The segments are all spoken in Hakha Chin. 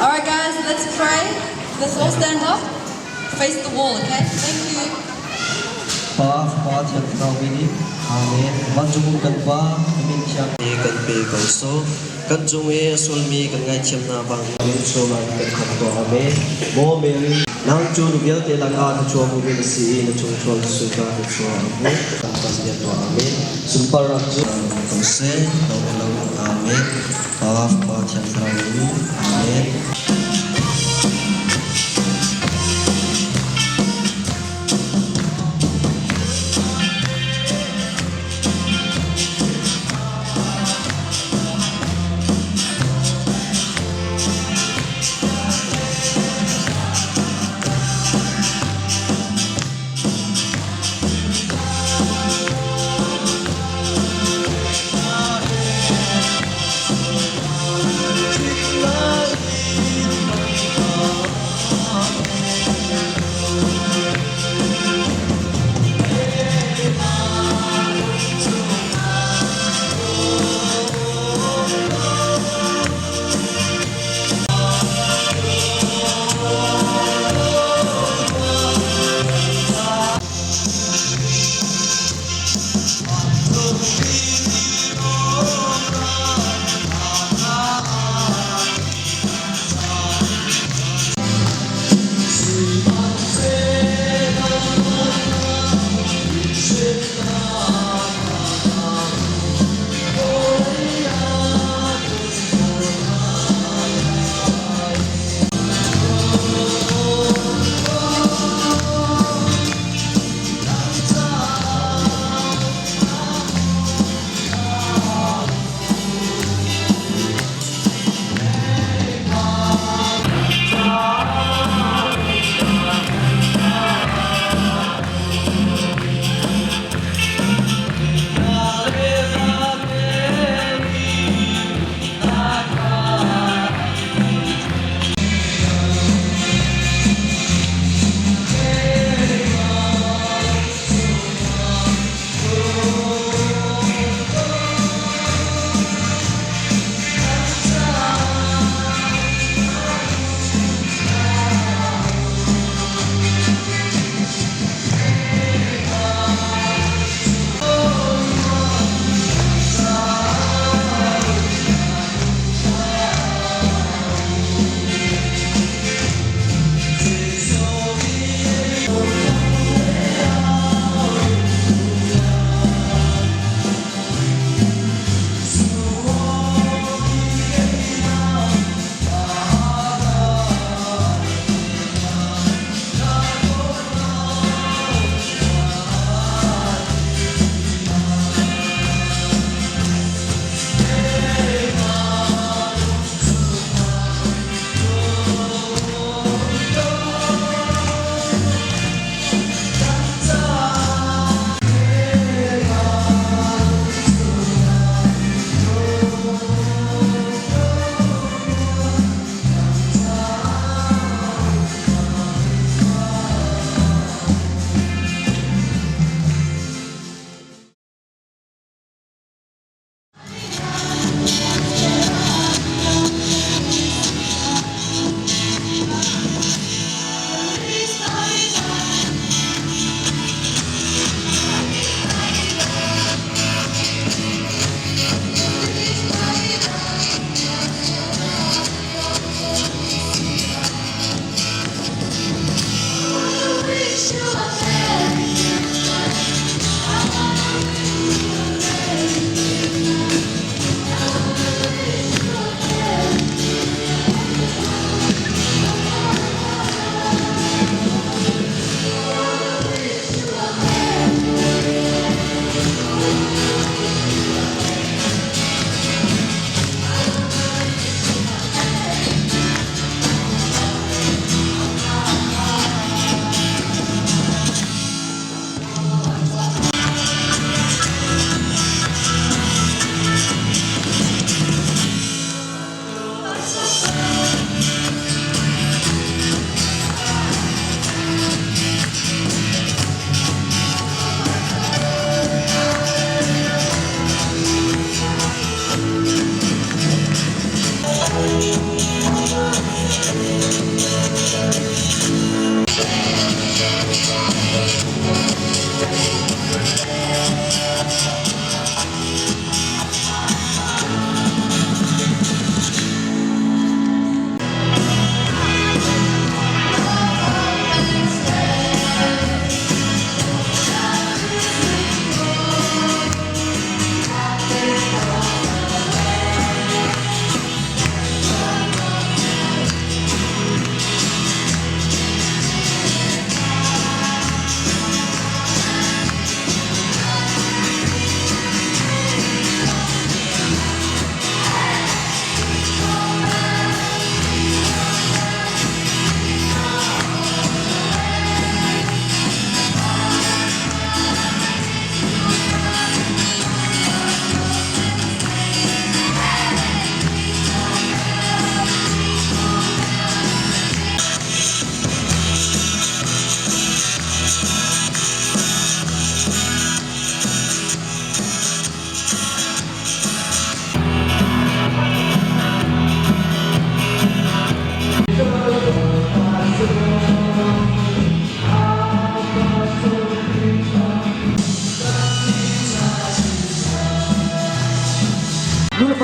All right, guys, let's pray. Let's all stand up. Face the wall, okay? Thank you. Pa, Fapa, Thiang Thlarau min in. Amen. Vancung um kan Pa, na min thiang te kan pe ko sawh. Kan cung i a sualmi kan ngaihthiam hna bang in sualnak kan kham tuah. Amen. Maw Mary, nang cu nu vialte lakah na chuah hmuhmi na si i na chungchuak Jesuh kha na chuah a hmuh. Kan kan bia tuah. Amen. Sunparnak cu ko seh, lo lo. Amen. Pa, Fapa, Thiang Thlarau min in. Amen.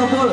Khrihfa pawl.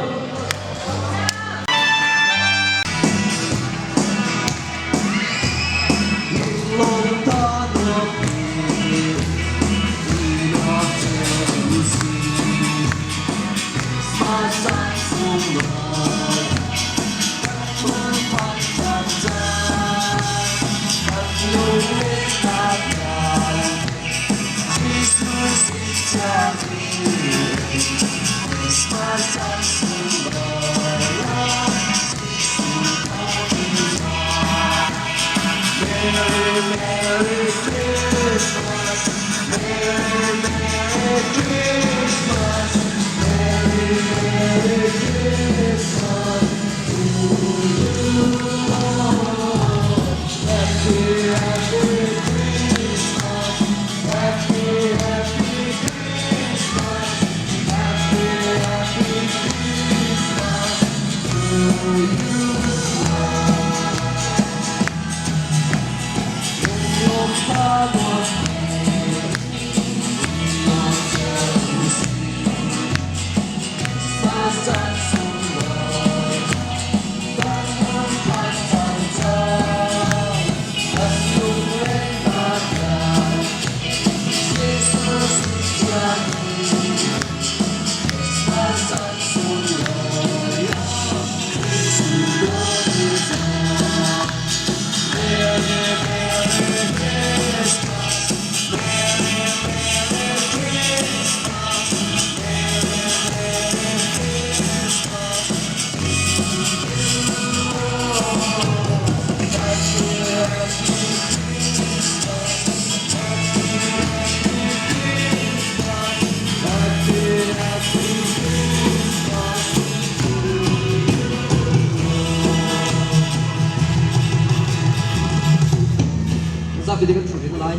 Zapi kan ṭhu rih lai.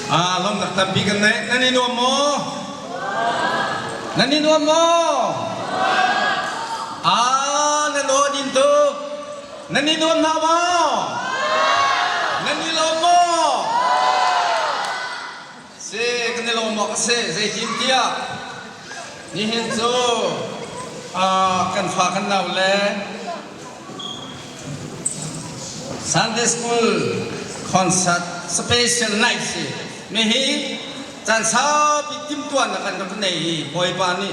Ah, lawmnak tampi kan nei. Nan i nuam maw? Nan i nuam maw? Ah, nan aw din tuk. Nan i nuam hna maw? Nan i lawm maw? Si, kan i lawm awk a si. Zeitintiah nihin cu kan fa kan nau le Sunday School concert special night si. Mihi caan saupi timhtuahnak kan rak nei i Bawipa nih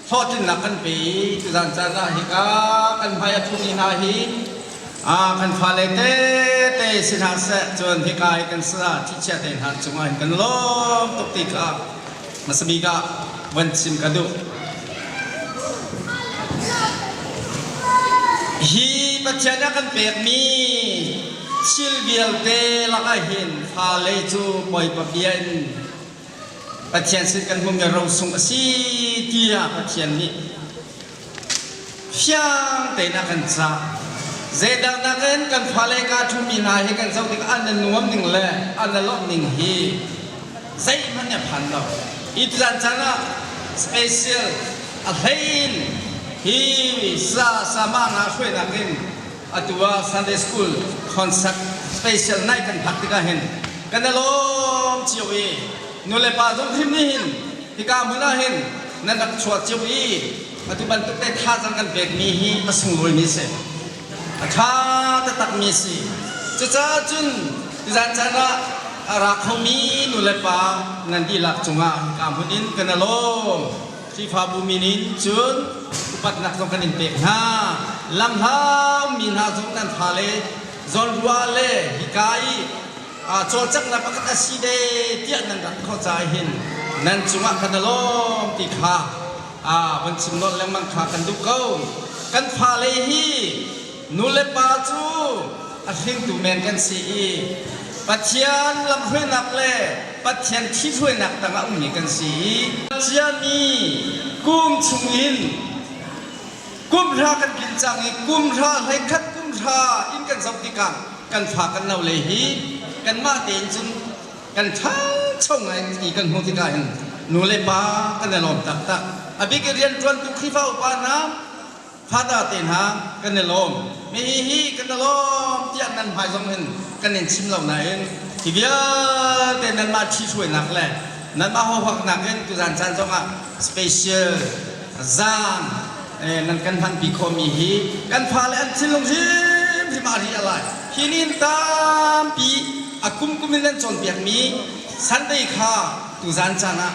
hlawhtlinnak kan pe i tuzan caan ah hika kan hmai a ṭhumi hna hi kan fale tete si hna seh cun hika hi kan sa thichia te hna cungah hin kan lawm tuk ti kha hmasa bik ah van chim ka duh. Hi Pathian a kan pekmi thil vialte lakah hin fale cu Bawipa bia in Pathian sin kan hmuhmi rosung a si tiah Pathian nih fiang tein a kan cah. Zeidang nakin kan fale kaa ṭhumi hna hi kan zoh tikah an nuam ning le an lawmh ning hi zeihmanh a phan lo. Hi tuzan caan ah special a hlei in hi sa sama nga hruainak in atu ah Sunday School concert special night kan phak tikah hin kan i lawm cio i nulepa zong hrim nih hin hika hmun ah hin nan rak chuah cio i atu bantuk te thazaang kan pekmi hi a sunglawimi a si a ṭha taktakmi a si cucaah cun tuzan caan ah a ra khomi nulepa nan dihlak cungah hika hmun in kan i lawm Khrihfabu min in cun upatnak zong kan in pek hna. Lamhlau mi hna zong nan fale zawnruah le hika i cawlcanghnak pakhat a si ve tiah nan rat khawh caah hin nan cungah kan i lawm ti kha van chim nolh lengmang kha kan duh ko. Kan fale hi nu le pa cu a hringtu men kan si i Pathian lamhruainak le Pathian ṭhithruainak tangah ummi kan si i ciami kum chungin kum hra kan tlin cang i kum hra hleikhat kum hra in kan zoh tikah kan fa kan no le hi kanmah tein cun kan ṭhangcho ngai ti kan hmuh tikah hin nu le pa kan i lawm taktak. A bik i rianṭuantu Khrihfa upa hna Father te hna kan i lawm. Hihi hi kan i lawm tiah nan hmai zong hin kan in chim lo nain hi vialte nanmah ṭhihruainak le nanmah hohaknak in tuzan caan zongah special Zaan nan kan hmanpi khawhmi hi kan fale an thinlung hrimhrim ah ri a lai. Hi nin tampi a kumkum in nan cawnpiakmi Sunday kha tuzaan caan ah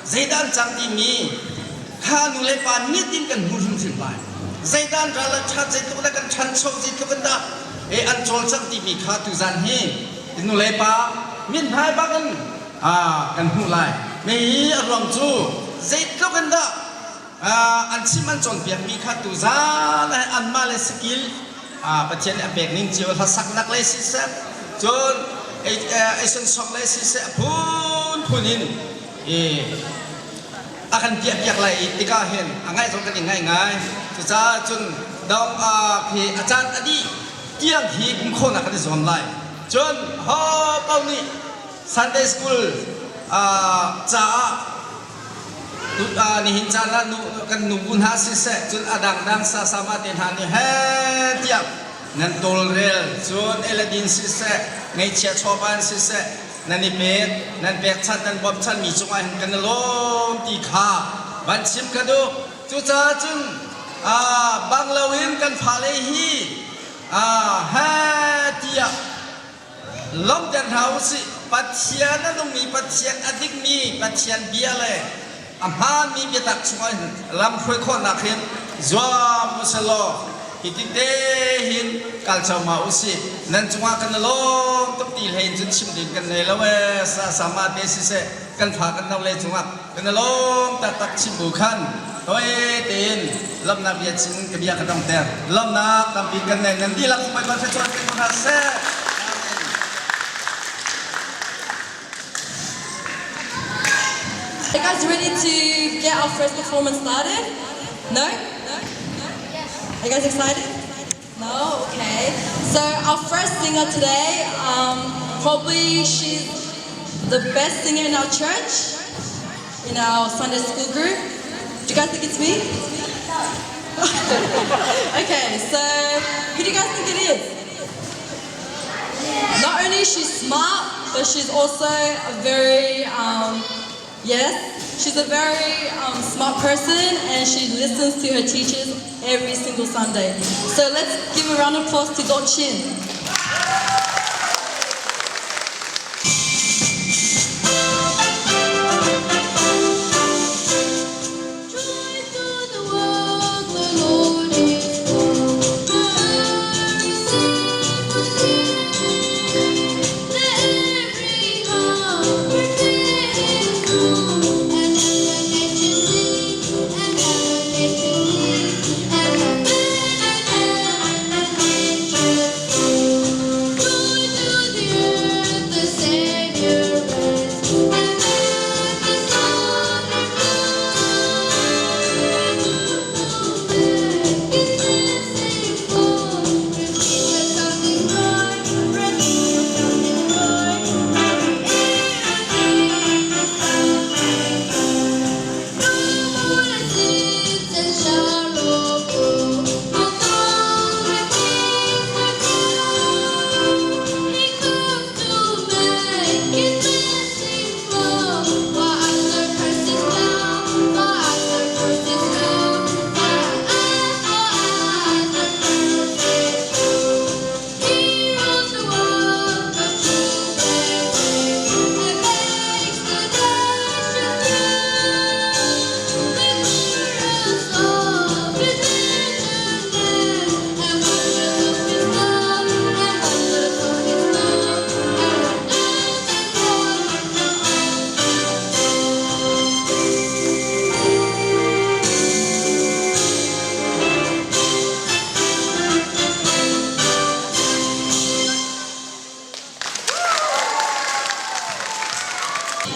zeidah an cang timi kha nu le pa nitin kan hmu hrimhrim lai. Zeidah an ral a ṭhat, zeitluk dah kan ṭhancho, zeitluk in dah an cawlcangh timi kha tuzaan hi nu le pa mithmai bak in kan hmuh lai. Hihi a ruang cu zeitluk in dah an chim an cawnpiakmi kha tuzaan ah anmah le skill Pathian nih a pek ning cio hlasaknak lei siseh cun eisen sok lei siseh a phunphun in a kan piahpiak lai i tikah hin a ngaih zong kan i ngaih ngai. Cucaah cun dong hi a caan a dih tiang hi um khawhnak kan i zuam lai. Cun ho paoh nih Sunday school caah nihin caan ah kan nubu hna siseh cun a dangdang sasama te hna nih he tiah nan tawlrel cun eladin siseh ngeihchia chawva in siseh nan i pek nan pekchanh nan bawmchan mi cungah hin kan i lawm ti kha van chim ka duh. Cucaah cun bang loin kan fale hi he tiah Lawmhter hna u sih. Pathian a nungmi Pathian a dikmi Pathian bia le a hmaanmi biatak chungah hin lamhruai khawhnak hin zuam u sih law hitin te hin kal cohmah u sih. Nan cungah kan i lawm tuk ti hlei in cun chim ding kan nei lo ee. Sama te siseh kan fa kan no le cungah kan i lawm taktak chim bu khan toi tein lawmhnak bia chim ka bia ka dongter. Lawmhnak tampi kan nei. Nan dihlak Bawipa thluachuah pe ko hna seh. Are you guys ready to get our first performance started? No? Yes. Are you guys excited? No? Okay. So our first singer today, probably she's the best singer in our church, in our Sunday school group. Do you guys think it's me? Okay, so who do you guys think it is? Not only is she smart, but she's also a very, yes, she's a very smart person and she listens to her teachers every single Sunday. So let's give a round of applause to Dot Chin. Joy to the world, the Lord is born. Mercy for Let every heart prepare his room, and let the nature sing, and let the nature sing, and let the nature sing. Joy to the earth, the Savior reigns, and let the sun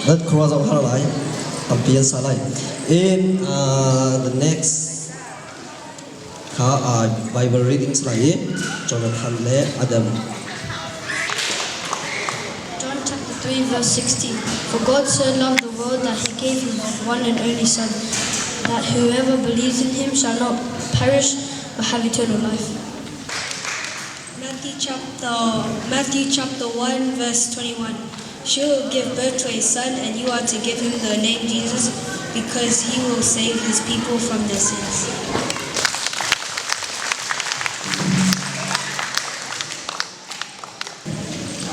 Nan khua zong har lai tampi an sa lai. In the next kha Bible readings lai i Jonathan le Adam. John chapter 3 verse 16. For God so loved the world that he gave his one and only Son, that whoever believes in him shall not perish but have eternal life. Matthew chapter Matthew chapter 1 verse 21. She will give birth to a son, and you are to give him the name Jesus, because he will save his people from their sins.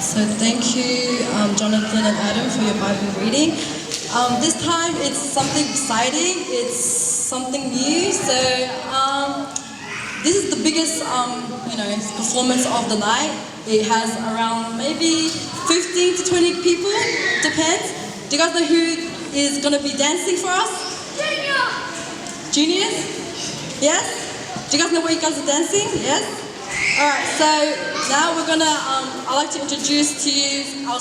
So thank you, Jonathan and Adam, for your Bible reading. This time it's something exciting. It's something new. So this is the biggest performance of the night. It has around maybe 15 to 20 people, depends. Do you guys know who is going to be dancing for us? Junior! Juniors? Yes? Do you guys know where you guys are dancing? Yes? Alright, so now I'd like to introduce to you our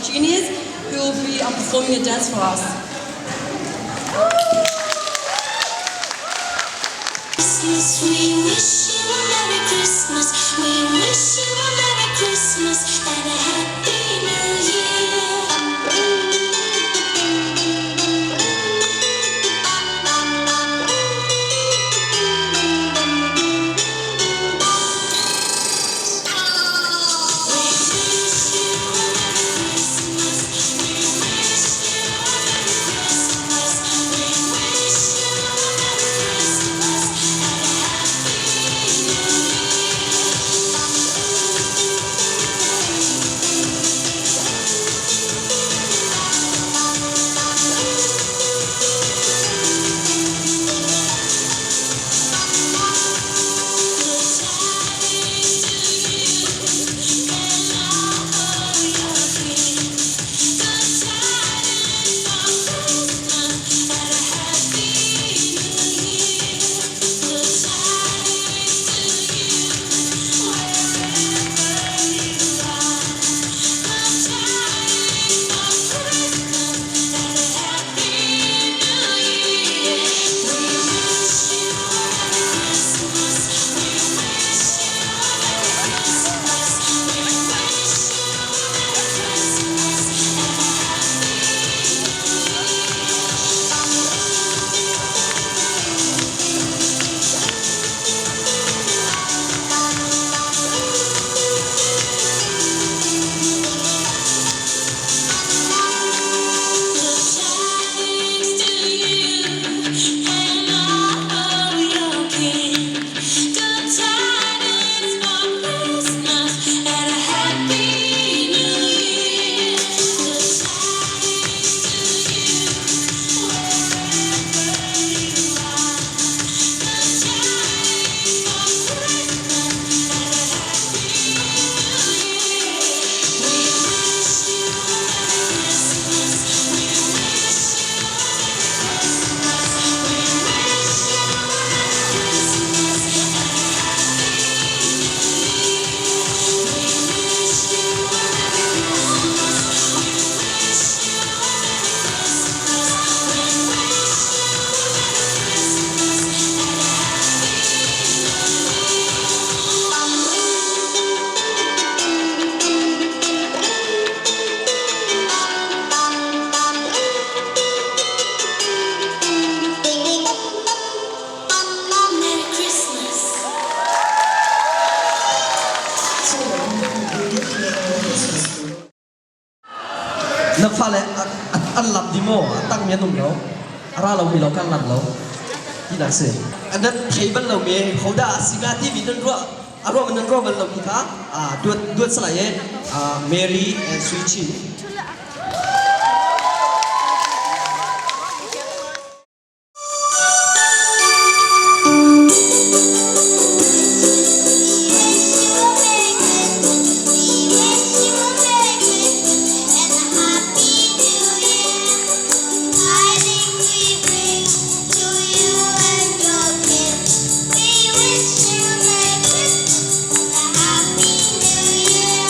juniors who will be performing a dance for us. Christmas, we wish you a Merry Christmas. We wish you a Merry Christmas and a Happy New Year. We wish you a Merry Christmas. We wish you a Merry Christmas. We wish you a Merry Christmas and a Happy New Year. Good tidings to you and all your kin. Good tidings for Christmas and a Happy New Year. Good tidings to you wherever you are. Good tidings for Christmas and a Happy New Year. We wish you a Merry Christmas. We wish you a Merry Christmas. We wish you a Merry Christmas and a Happy New Year. Good tidings to you and all your kin. Good tidings for Christmas and a Happy New Year. Good tidings to you wherever you are. Good tidings for Christmas and a Happy New Year. We wish you a Merry Christmas. We wish you a Merry Christmas. We wish you a Merry Christmas and a Happy New Year. We wish you a Merry Christmas. We wish you a Merry Christmas. We wish you a Merry Christmas and a Happy New Year. Merry Christmas. Na fale an lam di maw? A tangmi an um lo, a ra lomi lo kan lam lo tinak si. Nan thei bal lomi hodah a si hnga timi nan ruah a ruah nan ruah bal lomi kha duat duat salai e Mary and Sui Chin. We wish you a Merry Christmas and a Happy New Year. Tidings we bring to you and your kin. We wish you a Merry Christmas and a Happy New Year.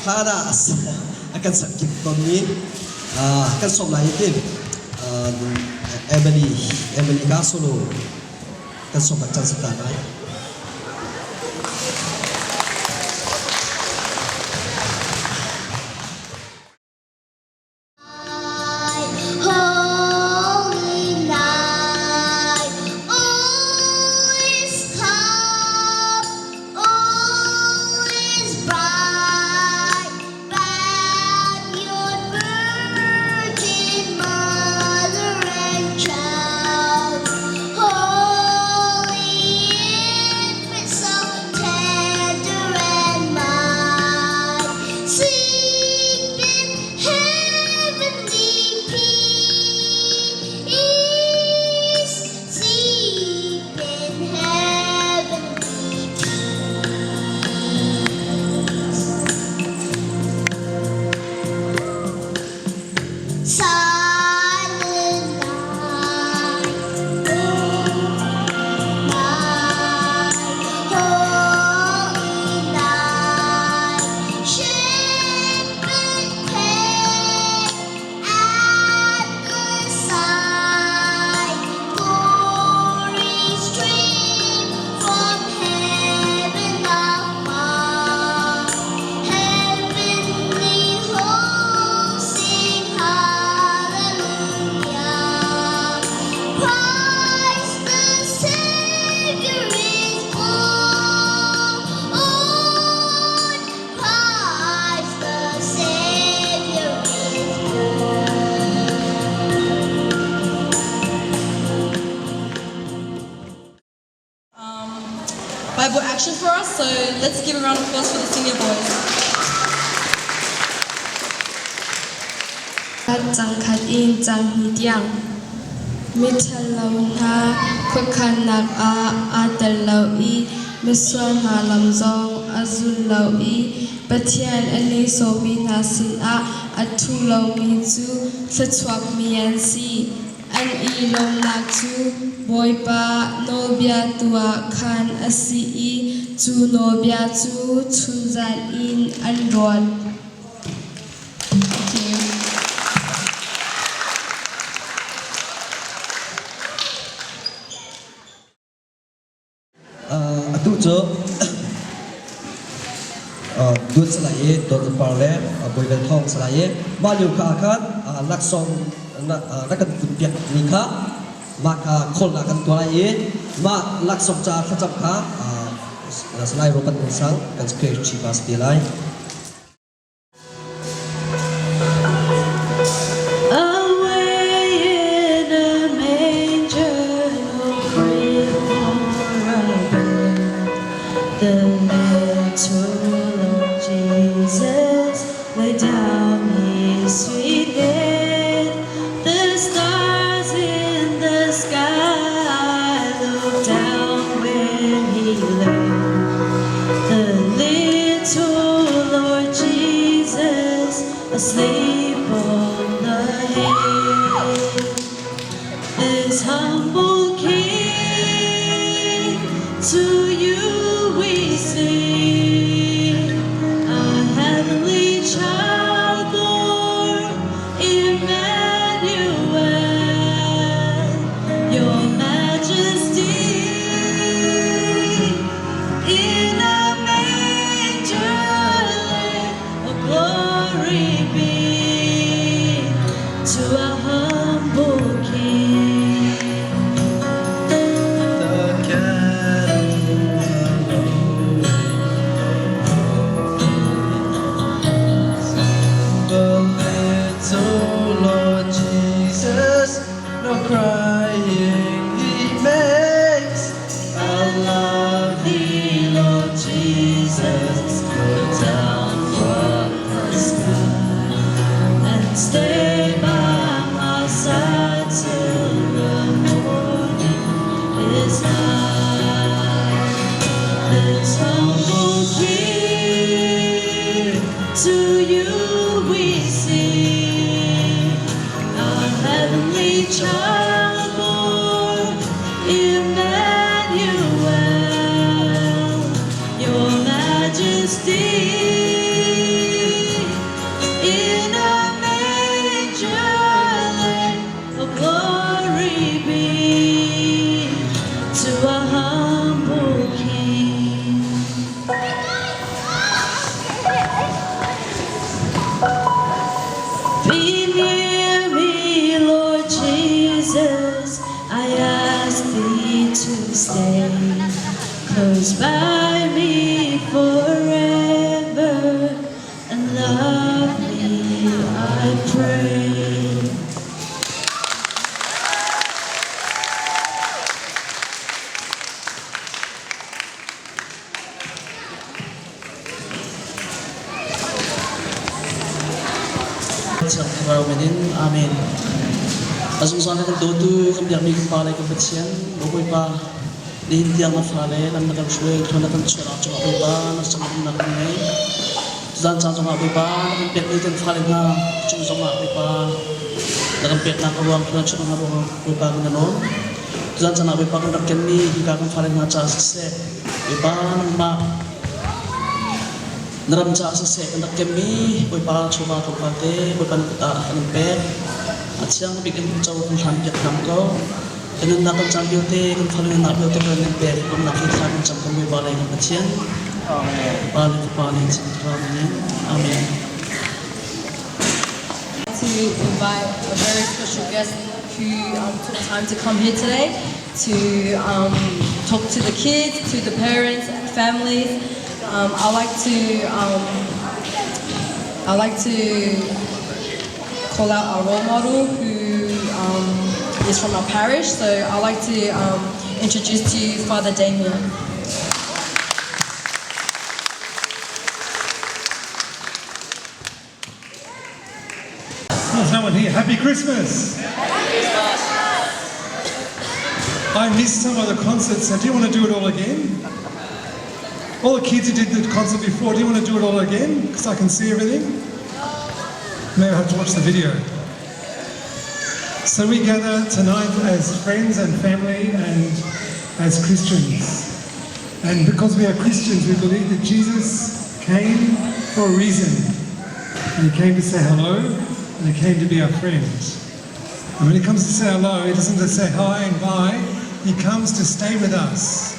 Hlan ah a kan sak kip tawnmi kan sawm lai hi Emily Emily ka solo kan sawm nak caan si ta lai. Holy night, all is calm, all is bright. Bound your virgin mother and child. Holy infant, so tender and mild, sleep in heavenly peace. Sleep in heavenly peace. Silent night, night, holy night, shepherd paid at the side, glory stream from heaven above, heavenly hosts sing hallelujah. Christ the Savior is born. Christ the Savior is born. Bible action for us, so let's give a round of applause for the senior boys. Caang khat in caang hnih tiang. Miṭhalo hna khuakhannak ah aa tel lo i misual hna lam zong a zul lo i Pathian a nihsawhmi hna sinah a ṭhu lomi cu thluachuakmi an si. An i lawmhnak cu Bawipa nawlbia tu ah khan a si i cu nawlbia cu chunzan in an ruat. Thank you. Atu cu duat salai i Dawt Par le Bawivel Thawng salai i mah lio kha khan laksawng na kan put piak mi kha mah kha khawlnak kan tuah lai i mah laksawng caah thlacam kha Salai Robert Ngun Sang kan secretary pa si te lai. Away in a manger, no crib for a bed, the little Lord Jesus lay down his sweet head. The stars in the sky looked down where he lay. The little Lord Jesus asleep on the hay. This humble king, to you we sing, a heavenly child born, Emmanuel, your majesty in a manger lay, oh glory be to our humble King. The cattle to a humble king. Be near me, Lord Jesus. I ask thee to stay close by me forever and love me, I pray. Thiang Thlarau min in Amen. A zungzal in kan dawtu kan biakmi kan Pa le kan Pathian Bawipa nihin tiang na fale lam na kan hruai thluan na kan chuahnak cungah Bawipa na sangnak kan ngei. Tuzan caan zongah Bawipa na kan pekmi kan fale hna cung zongah Bawipa na kan peknak a ruang thluan chuahnak a ruang Bawipa kan i lawm. Tuzan caan ah Bawipa kan rak kenmi hika kan fale hna caah siseh Bawipa nangmah Na ram caah siseh kan rak kemmi Bawipa chawva tlawmpal te Bawipa na kut ah kan in pek. A thiang bik in co kan hlan piak hram ko. Kan nunnak kan caan vialte, kan fale nunnak vialte kan in pek. Lawmhnak he thla kan cam kan Bawipa le kan Pathian. Pa le Fapa le Thiang Thlarau min in. Amen. To invite a very special guest who took time to come here today to talk to the kids, to the parents, families. I like to call out our role model who is from our parish. So I'd like to introduce to you Father Damien. There's no one here. Happy Christmas! I missed some of the concerts, so do you want to do it all again? All the kids who did the concert before, do you want to do it all again? Because I can see everything. Maybe I have to watch the video. So we gather tonight as friends and family and as Christians. And because we are Christians, we believe that Jesus came for a reason. And he came to say hello, and he came to be our friend. And when he comes to say hello, he doesn't just say hi and bye, he comes to stay with us.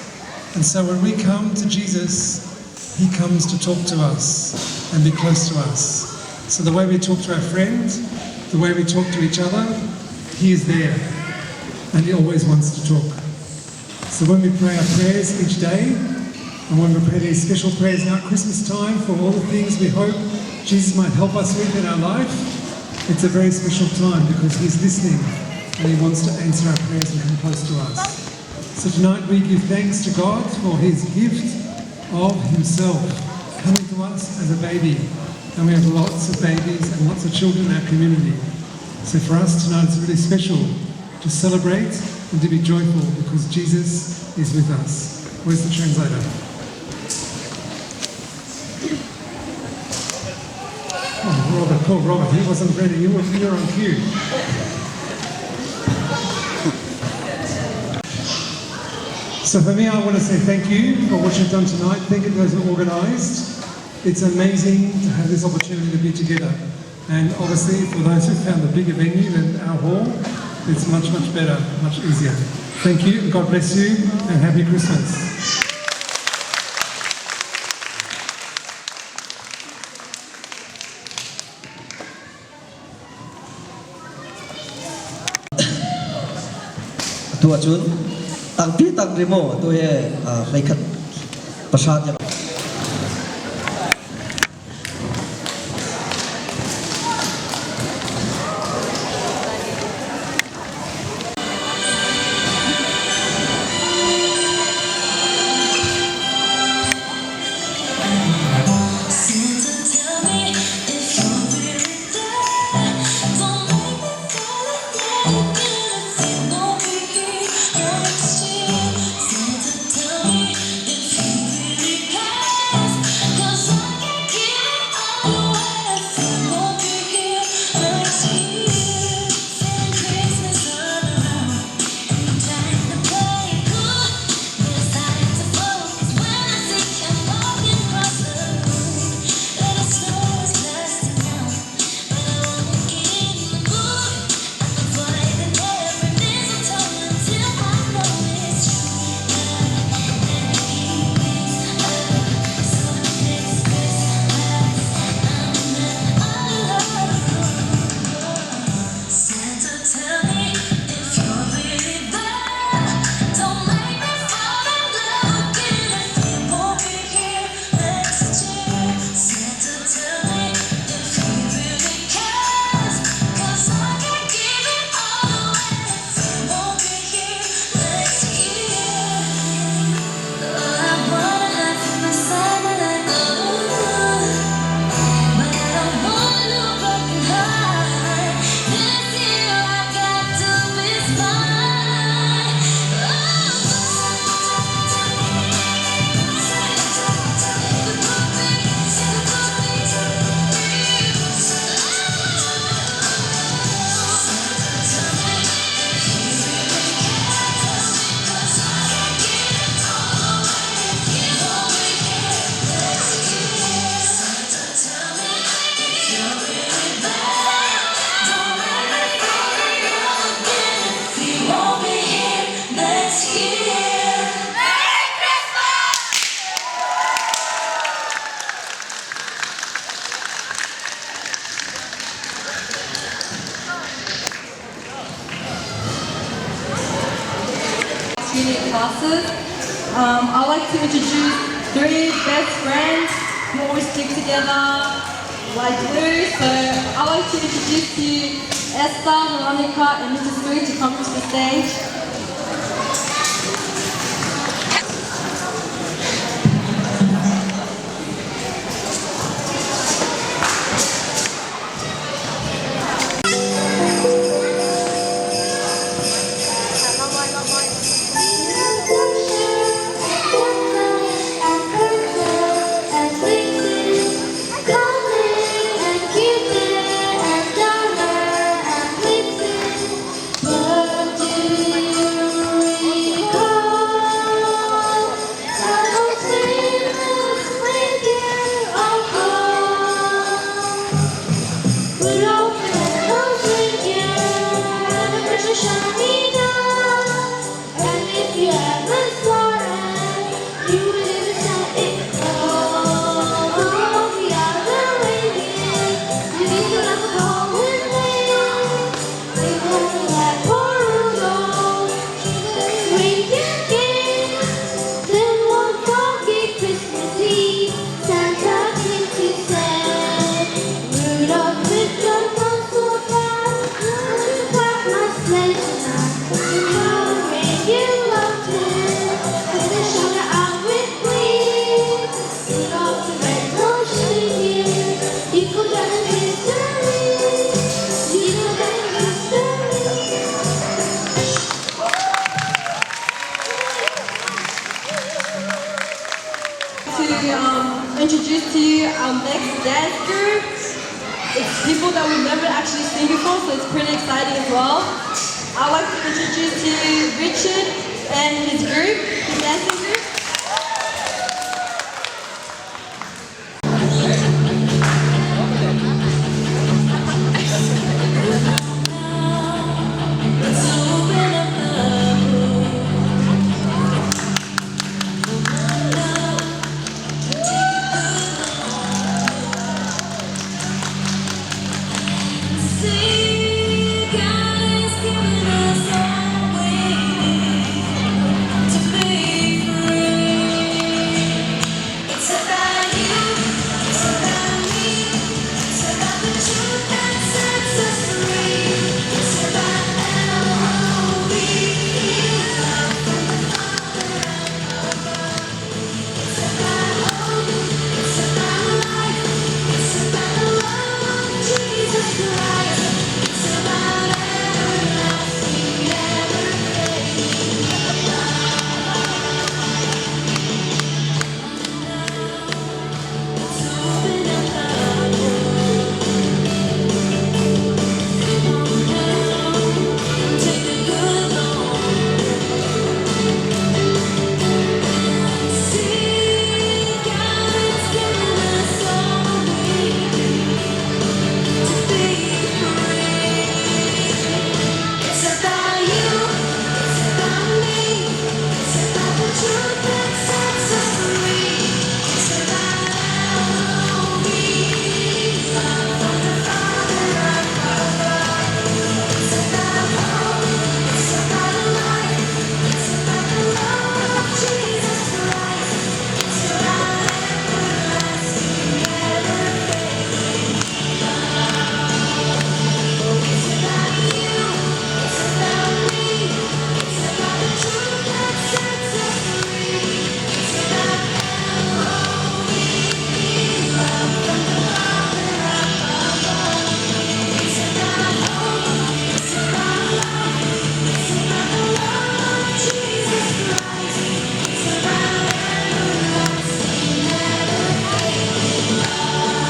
And so when we come to Jesus, he comes to talk to us and be close to us. So the way we talk to our friend, the way we talk to each other, he is there. And he always wants to talk. So when we pray our prayers each day, and when we pray these special prayers now at Christmas time for all the things we hope Jesus might help us with in our life, it's a very special time because he's listening and he wants to answer our prayers and come close to us. So tonight we give thanks to God for his gift of himself coming to us as a baby. And we have lots of babies and lots of children in our community. So for us tonight it's really special to celebrate and to be joyful because Jesus is with us. Where's the translator? Oh, Robert, poor Robert, he wasn't ready. You're on cue. So for me, I want to say thank you for what you've done tonight. Thank you to those who organised. It's amazing to have this opportunity to be together. And obviously, for those who found the bigger venue than our hall, it's much, much better, much easier. Thank you, and God bless you, and happy Christmas. Atu ahcun tangpi tang ri maw atu he hleikhat pahra tiang. Santa, tell me if you're really there. Don't make me call again again if you won't be here next year. Santa, tell me if you really care. I'd like to introduce three best friends who always stick together like glue. So I'd like to introduce to you Esther, Veronica, and Mr. Sui to come to the stage. And if you ever saw it, you would say it all. We are the reindeer. You need to let go with me. We will let poor Rudolph reindeer games. Then one foggy Christmas Eve, Santa came to say, Rudolph, with your nose so fast, won't you park my sleigh tonight? You know the reindeer loved him, and they shouted out with glee. Rudolph the red-nosed reindeer, you go down in history. You go down in history. To introduce to you our next dance group. It's people that we've never actually seen before, so it's pretty exciting as well. I'd like to introduce to you Richard and his group, his dancing group. See, God has given us all we need to be free. It's about you, it's about me, it's about the truth that sets us free. It's about L-O-V-E, love from the Father above. It's about hope, it's about life, it's about the love of Jesus Christ. It's about everlasting, never-fading love. Let's open up the book. Come on now, take a good long look. See, God has given us all we need to be free. It's about you, it's about me, it's about the truth that sets us free. It's about L-O-V-E, love from the Father above. It's about hope, it's about life, it's about the love of Jesus Christ. It's about everlasting, never-fading love. Oh, it's about you, it's about me, it's about the truth that sets us free. It's about L-O-V-E, love from the Father above. It's about hope, it's about life, it's about the love of Jesus Christ. It's about everlasting, never-fading love.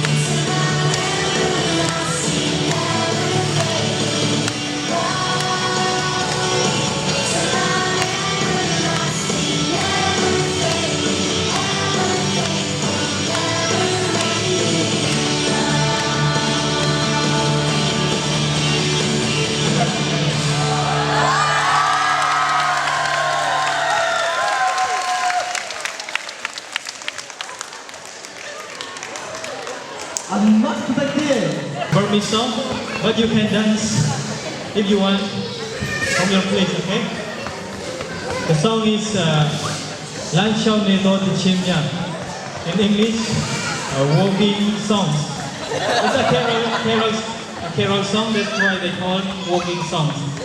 It's about everlasting, never-fading love. It's about everlasting, never-fading, ever-faithful, never-ending Burmese song, but you can dance if you want from your place, okay? The song is Lan Xiao Ne Do Ti Chim Yang. In English, walking songs. It's a carol, carol, a carol song, that's why they call it walking songs.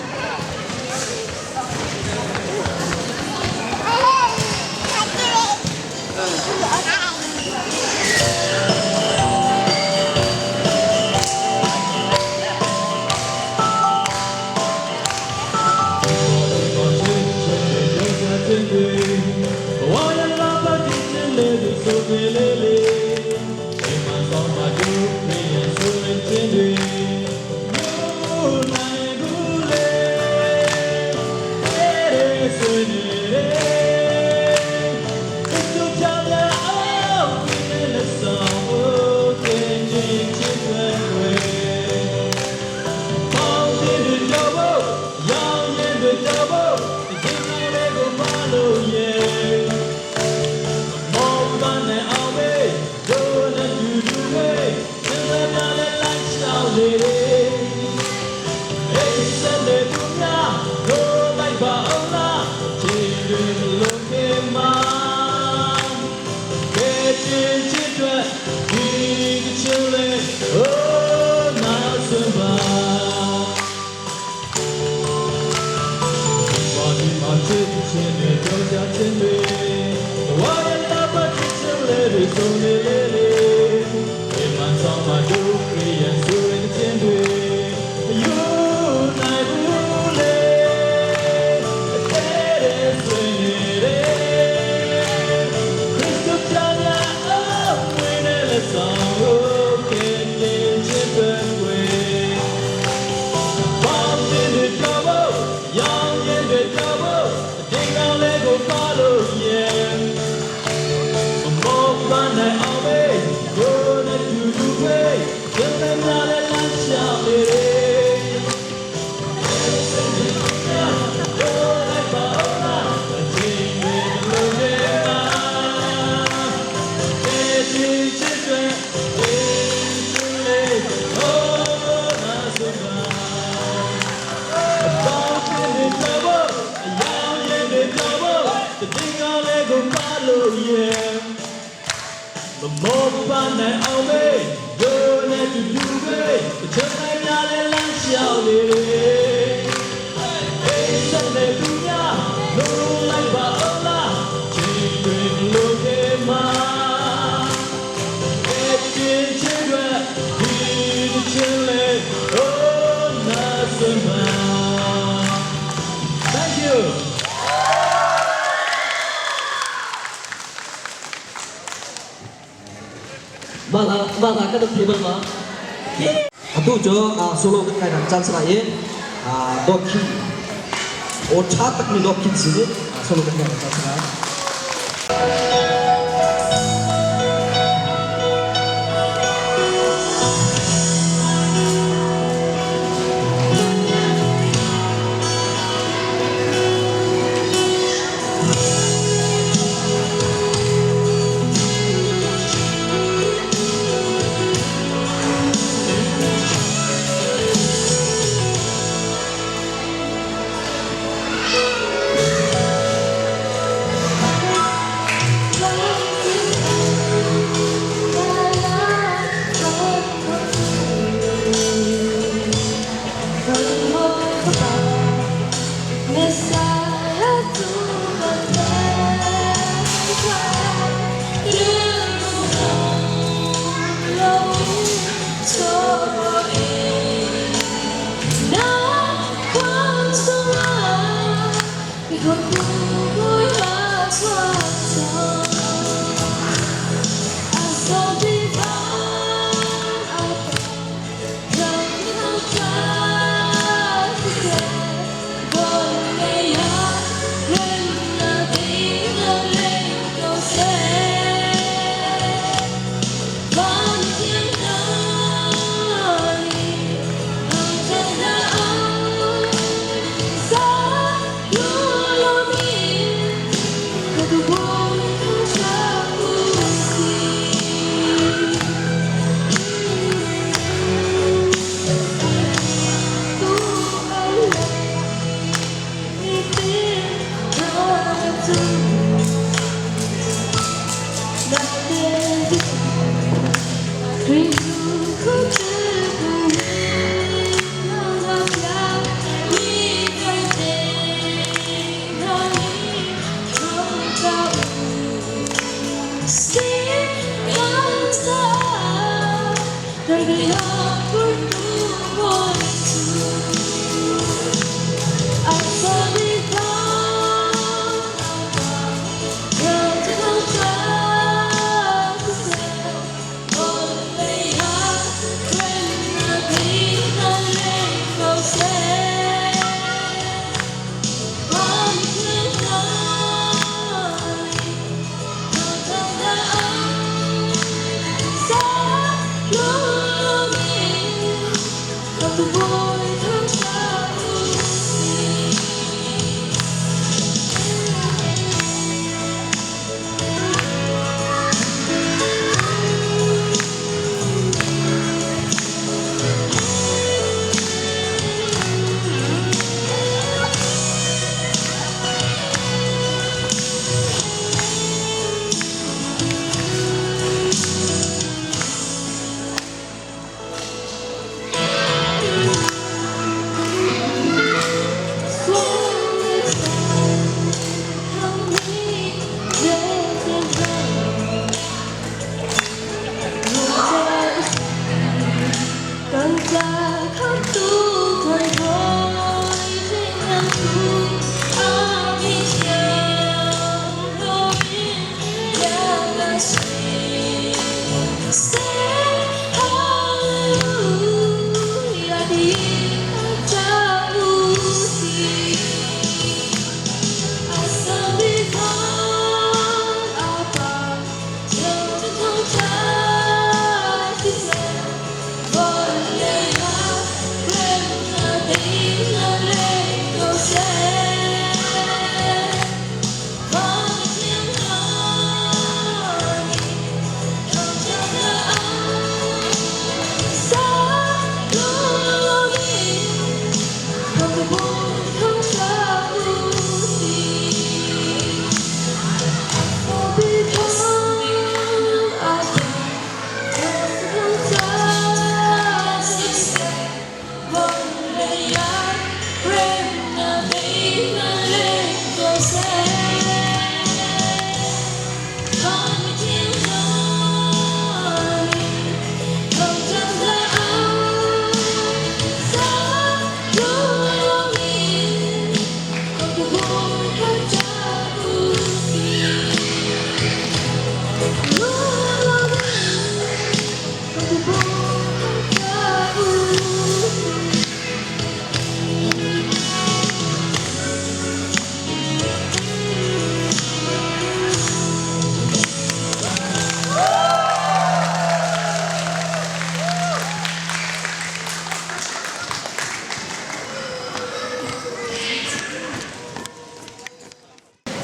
Mah hla kan thei bal ma? Atu cu solo kan kai nak caan sala i dawt khin aw ṭha takmi dawt khin si solo kan kai nak caan sala.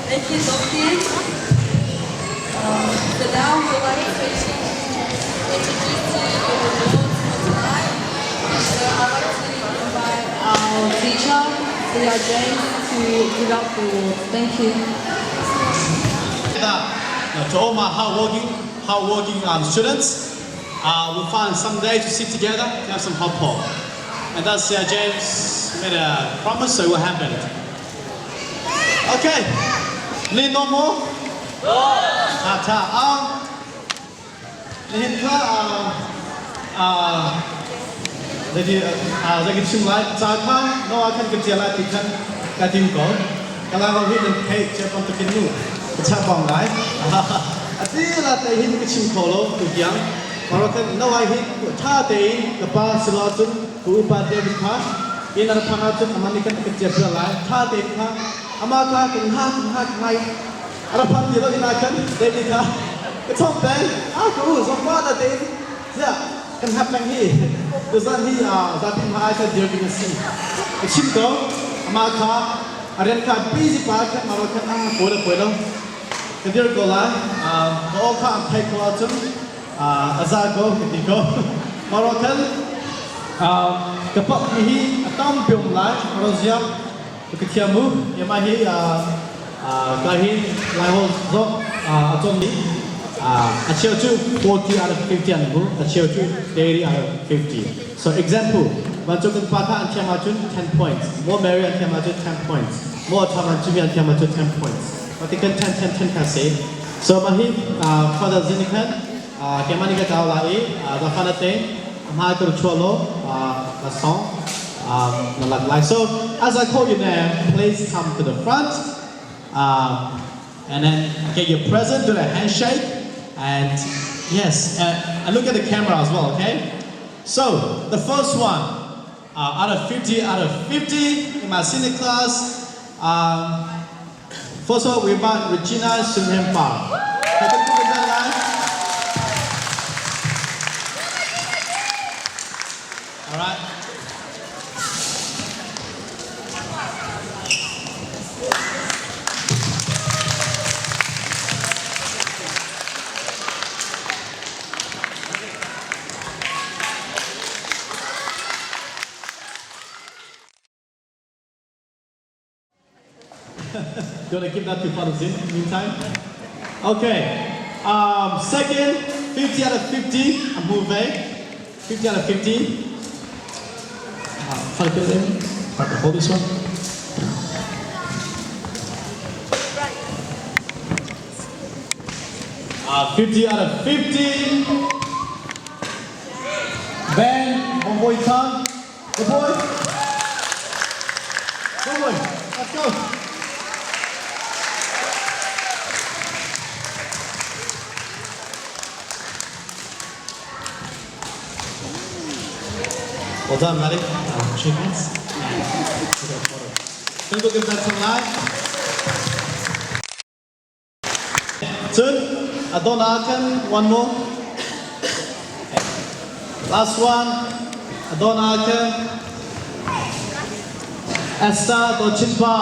Thank you, Sophie. So now we would like to introduce to you the awards for tonight. So I'd like to invite our teacher, Leah James, to give out the awards. Thank you. To all my hardworking students, we'll find some day to sit together to have some hot pot. And that's James made a promise, so it will happen. Okay, need no more? Ta ta. Nihin kha jadi zagi chim lai ca kha no a khan ka tia lai ti khan ka tim ko. Kala ho hi nan thei che pon takin nu ka cha bong lai. Ati la te hin ka chim kho lo tu tiang. Maro khan no ai hin tha te in ka pa silo cun ku upa David kha in an phang ah cun amani kan ka tia pia lai tha te kha ama kha kan ha kan ha kan hai ara phan ti lo ina khan David kha ka chom peng a ku u zong pa da te zia kan hap peng hi tu zan hi a zapi ma ai kha dir ding a si ka chim ko ama kha arian kha busy pa khan maro khan a ko le poi lo ka dir ko lai ka o kha am thai ko ahcun a za ko ka ti ko maro khan ka pak mi hi a tam pium lai maro ziak ka thiam mu yama hi. Ka hin Laiholh zong a cawn dih. A cheu cu 40 out of 50 an hmu, a cheu cu 30 out of 50. So example, vancung kan pa kha an thiam ahcun 10 points, Maw Mary an thiam ahcun 10 points, Maw Tham an cumi an thiam ahcun 10 points. Mah kan 10 10 10 kha si. So mah hi Father Zin khan keimah nih ka kau lai i Rafana te hmai ka chuah law na song na lak lai. So as I call your name, please come to the front and then get your present, do the handshake, and yes, and look at the camera as well, okay? So the first one, out of 50 out of 50 in my senior class, first of all, we want Regina Sunhempa. All right. Do you want to give that to Father Zin in the meantime? Okay. Second, 50 out of 50. I'm moving. 50 out of 50. Father Philip, hold this one. 50 out of 50. Ben, one boy Khan. Good boy. Good boy. Let's go. Well done, Maddie. Shake hands. Can we give that some life? Cun a don ah khan one more. Last one. A don ah khan Esther Dochinpa.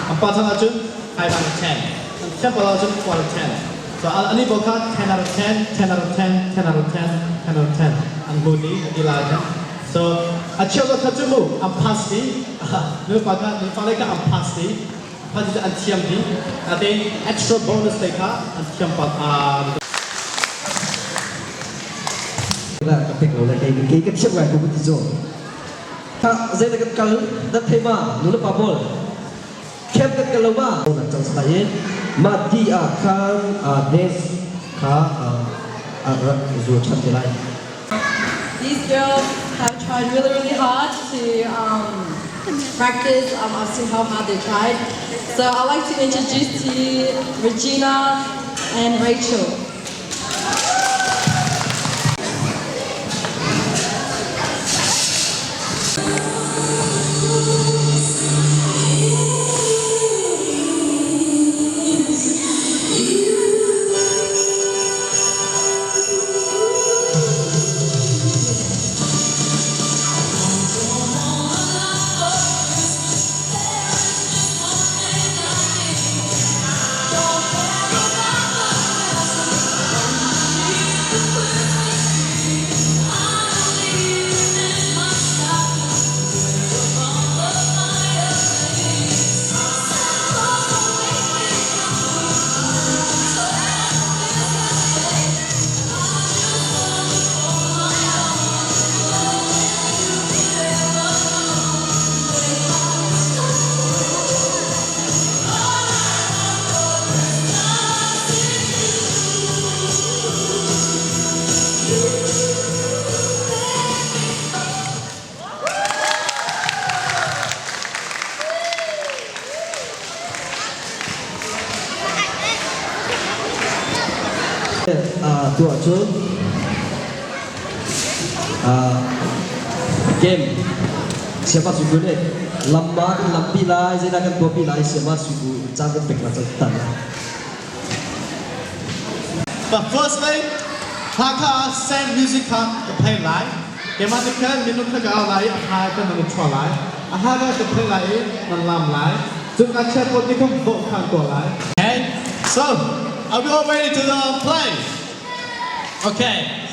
An pa thang ahcun 5 out of 10. An temple ahcun 4 out of 10. So ani pawl kha 10 out of 10, 10 out of 10, 10 out of 10, 10 out of 10 an hmu dih a ti lai khan. So a cheu kha cu mu an pass dih. Nupa kha nupa lei kha an pass dih. Pass cu an thiam dih. Natein extra bonus te kha an thiam pa La ka pek lo le kei kei ka thiam ngai ko ti zo. Tha zei da kan kal dat thei ma nu le pa pawl camp kan kal lo ma nak cang sai in ma ti ah khan dance kha a rak zul than te lai. These girls have tried really, really hard to practice. I've seen how hard they tried. So I'd like to introduce to you Regina and Rachel. Tuah cun game siapa suku nih lamma kan lampi lai zeidah kan tuahpi lai siapa suku caan kan pek la tan. But firstly, Hakha same music kha ka play lai. Keimah nih khan minung kha ka au lai i a hla ka nan chuah lai. A hla ka ka play lai i nan lam lai. Cun ngakchia pawl nih khan vote kha an tuah lai. Okay, so. Are we all ready to play? Okay.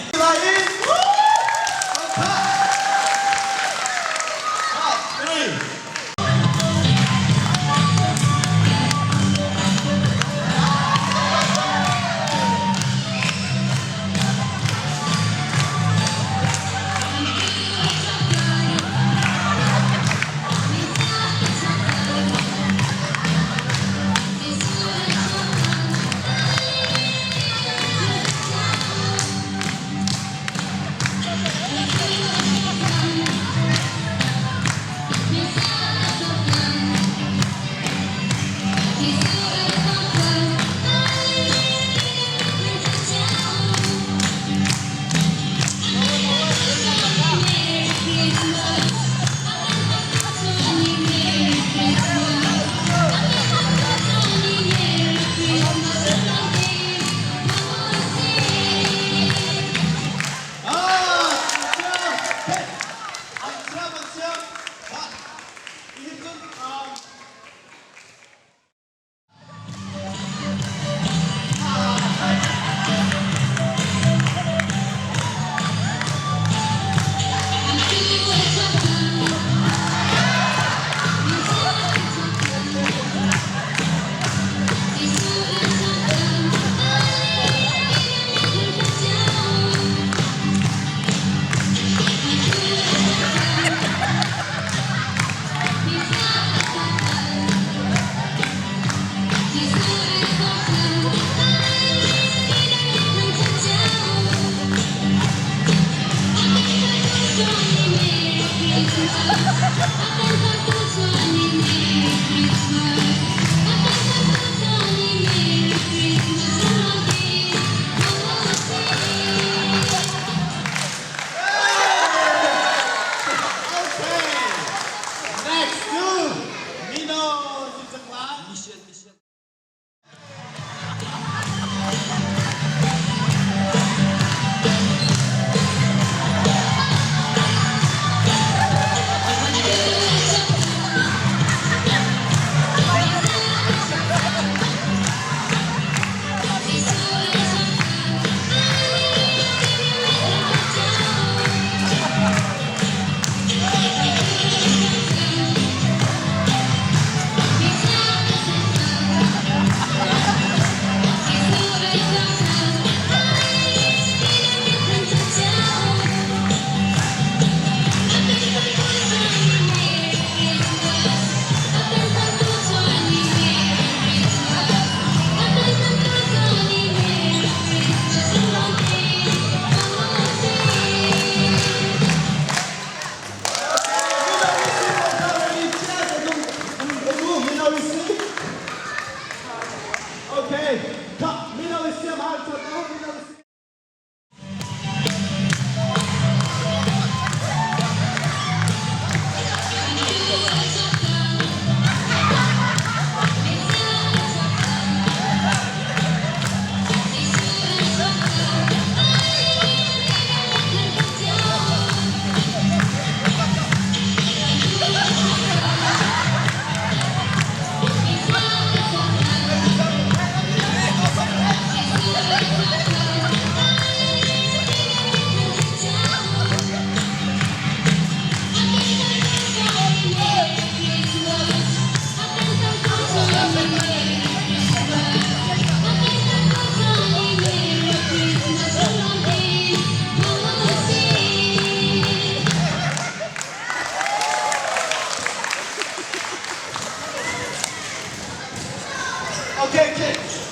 Okay, kids.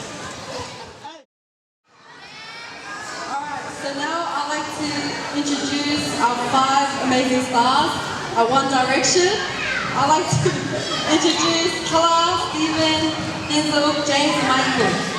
Alright, so now I'd like to introduce our five amazing stars at One Direction. I'd like to introduce Kala, Stephen, Denzel, James, and Michael.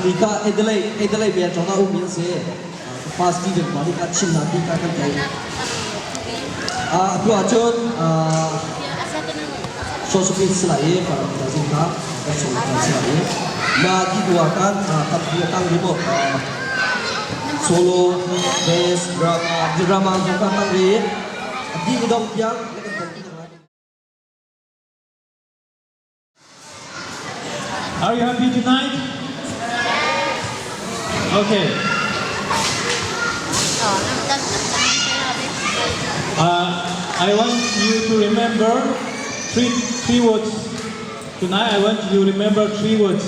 Ni ka Adelaide Adelaide bel chong ah um in si. Pa Steven pa hi ka chim na ti ka kan thei. Atu ahcun social media sila i faram ta zing ka kan sung kan sila i ma di dua kan tampi atang ri mo solo bass drama drama zong ka tang ri di dong tiang le kan ton Are you happy tonight? Okay. I want you to remember three words. Tonight I want you to remember three words.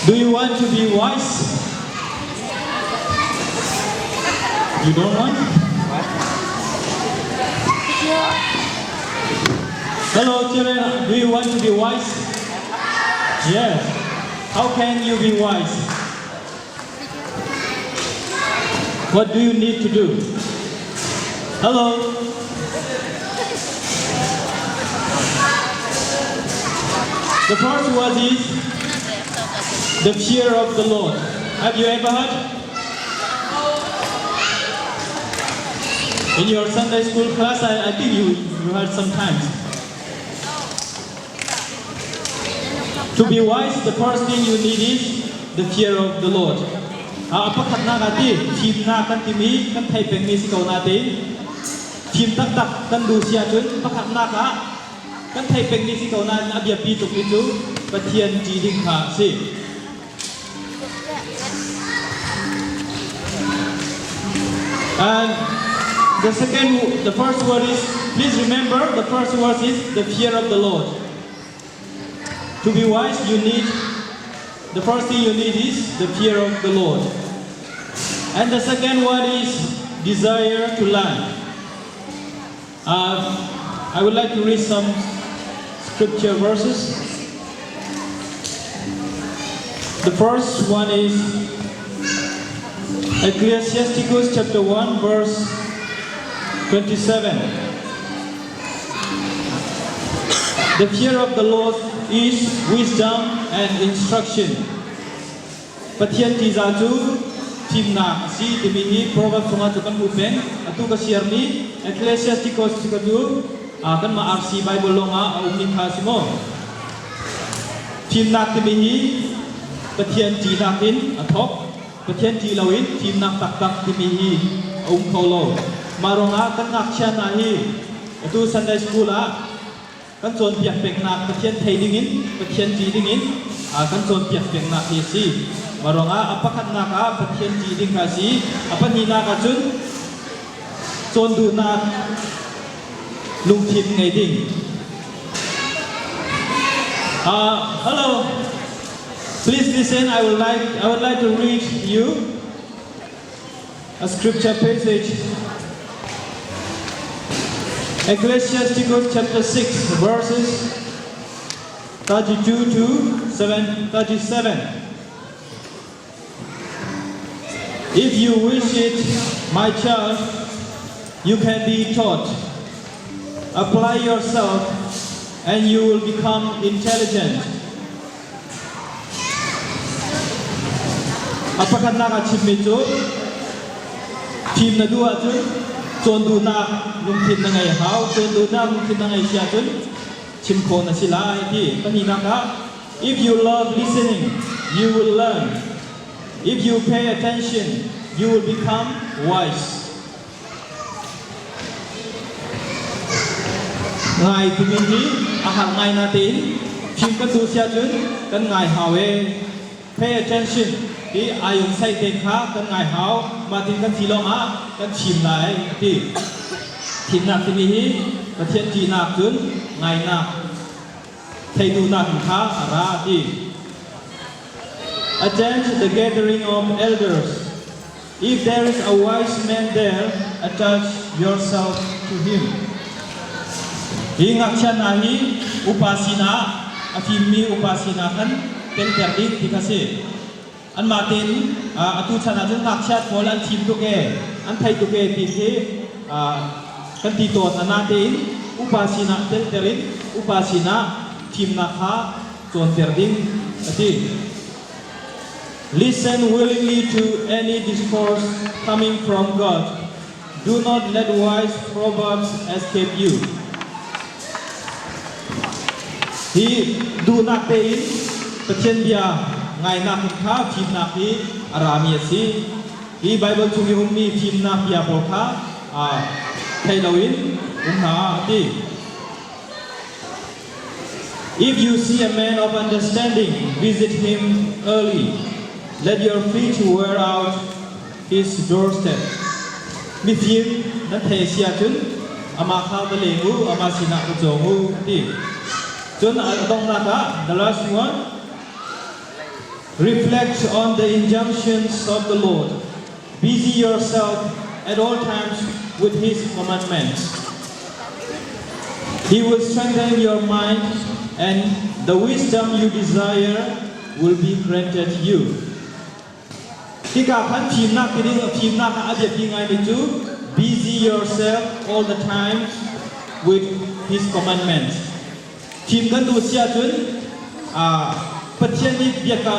Do you want to be wise? You don't want? Hello, children. Do you want to be wise? Yes. How can you be wise? What do you need to do? Hello. The first word is the fear of the Lord. Have you ever heard? In your Sunday school class, I think you heard sometimes. To be wise, the first thing you need is the fear of the Lord. Pakhatnak ah ti fimnak kan timi kan thei pengmi si ko natein fim taktak kan duh si ahcun pakhatnak ah kan thei pengmi si ko nain a biapi tukmi cu Pathian ṭih ding kha a si. And the second, the first word is, please remember, the first word is the fear of the Lord. To be wise, you need, the first thing you need is the fear of the Lord. And the second one is desire to learn. I would like to read some scripture verses. The first one is Ecclesiasticus chapter 1 verse 27. The fear of the Lord is wisdom and instruction. Pathian ṭihzah cu fimnak a si timi hi Proverbs chungah cu kan hmuh peng. Atu ka share-mi Ecclesiasticus cu cu kanmah RC Bible lawngah a ummi kha a si maw? Fimnak timi hi Pathian ṭihnak in a thawk. Pathian ṭih loin fimnak taktak timi hi a um kho lo. Mah ruangah kan ngakchia hna hi atu Sunday School ah kan cawnpiak pengnak Pathian thei dingin Pathian ṭih dingin kan cawnpiak pengnak hi a si. Mah ruangah a pakhatnak ah Pathian ṭih ding kha a si. A pahnihnak ah cun cawn duhnak lungthin ngei ding. Hello. Please listen. I would like to read you a scripture passage. Ecclesiasticus chapter 6 verses 32 to 7, 37. If you wish it, my child, you can be taught. Apply yourself and you will become intelligent. A pakhatnak a chimmi cu fim na duh ahcun cawn duhnak lungthin na ngei hau. Cawn duhnak lungthin na ngei si ahcun chim khawh na si lai ti. Pahnihnak ah, if you love listening, you will learn. If you pay attention, you will become wise. Ngai timi hi a har ngai natein fim kan duh si ahcun kan ngai hau e. Pay attention ti ayung sai te kha kan ngai hau. Mah tin kan thi lawng ah kan chim lai a ti. Thimnak timi hi Pathian ṭihnak cun ngainak thei duhnak in kha a ra a ti. Attend the gathering of elders. If there is a wise man there, attach yourself to him. Hi ngakchia hna hi upa sinah a fimmi upa sinah khan telter ding ti kha si. Anmah tein atu chan ahcun ngakchia pawl an fim tuk e, an thei tuk e ti khi kan ti tawn. Natein upa sinah telter in upa sinah fimnak kha cawnter ding. a ti. Listen willingly to any discourse coming from God. Do not let wise proverbs escape you. Hi duhnak tein Pathian bia ngainak hin kha fimnak hi a rami a si. Hi Bible chung i ummi fimnak bia pawl kha thei loin um hna a ti. If you see a man of understanding, visit him early. Let your feet wear out his doorstep. Mifim nan thei si ahcun amah kha va leng u, amah sinah va cawng u, ti. Cun a donghnak ah, the last one, reflect on the injunctions of the Lord. Busy yourself at all times with his commandments. He will strengthen your mind and the wisdom you desire will be granted you. Hika khan fimnak ti ding fimnak ah a biapi ngaimi cu busy yourself all the time with his commandments. Fim kan duh si ahcun Pathian nih biaka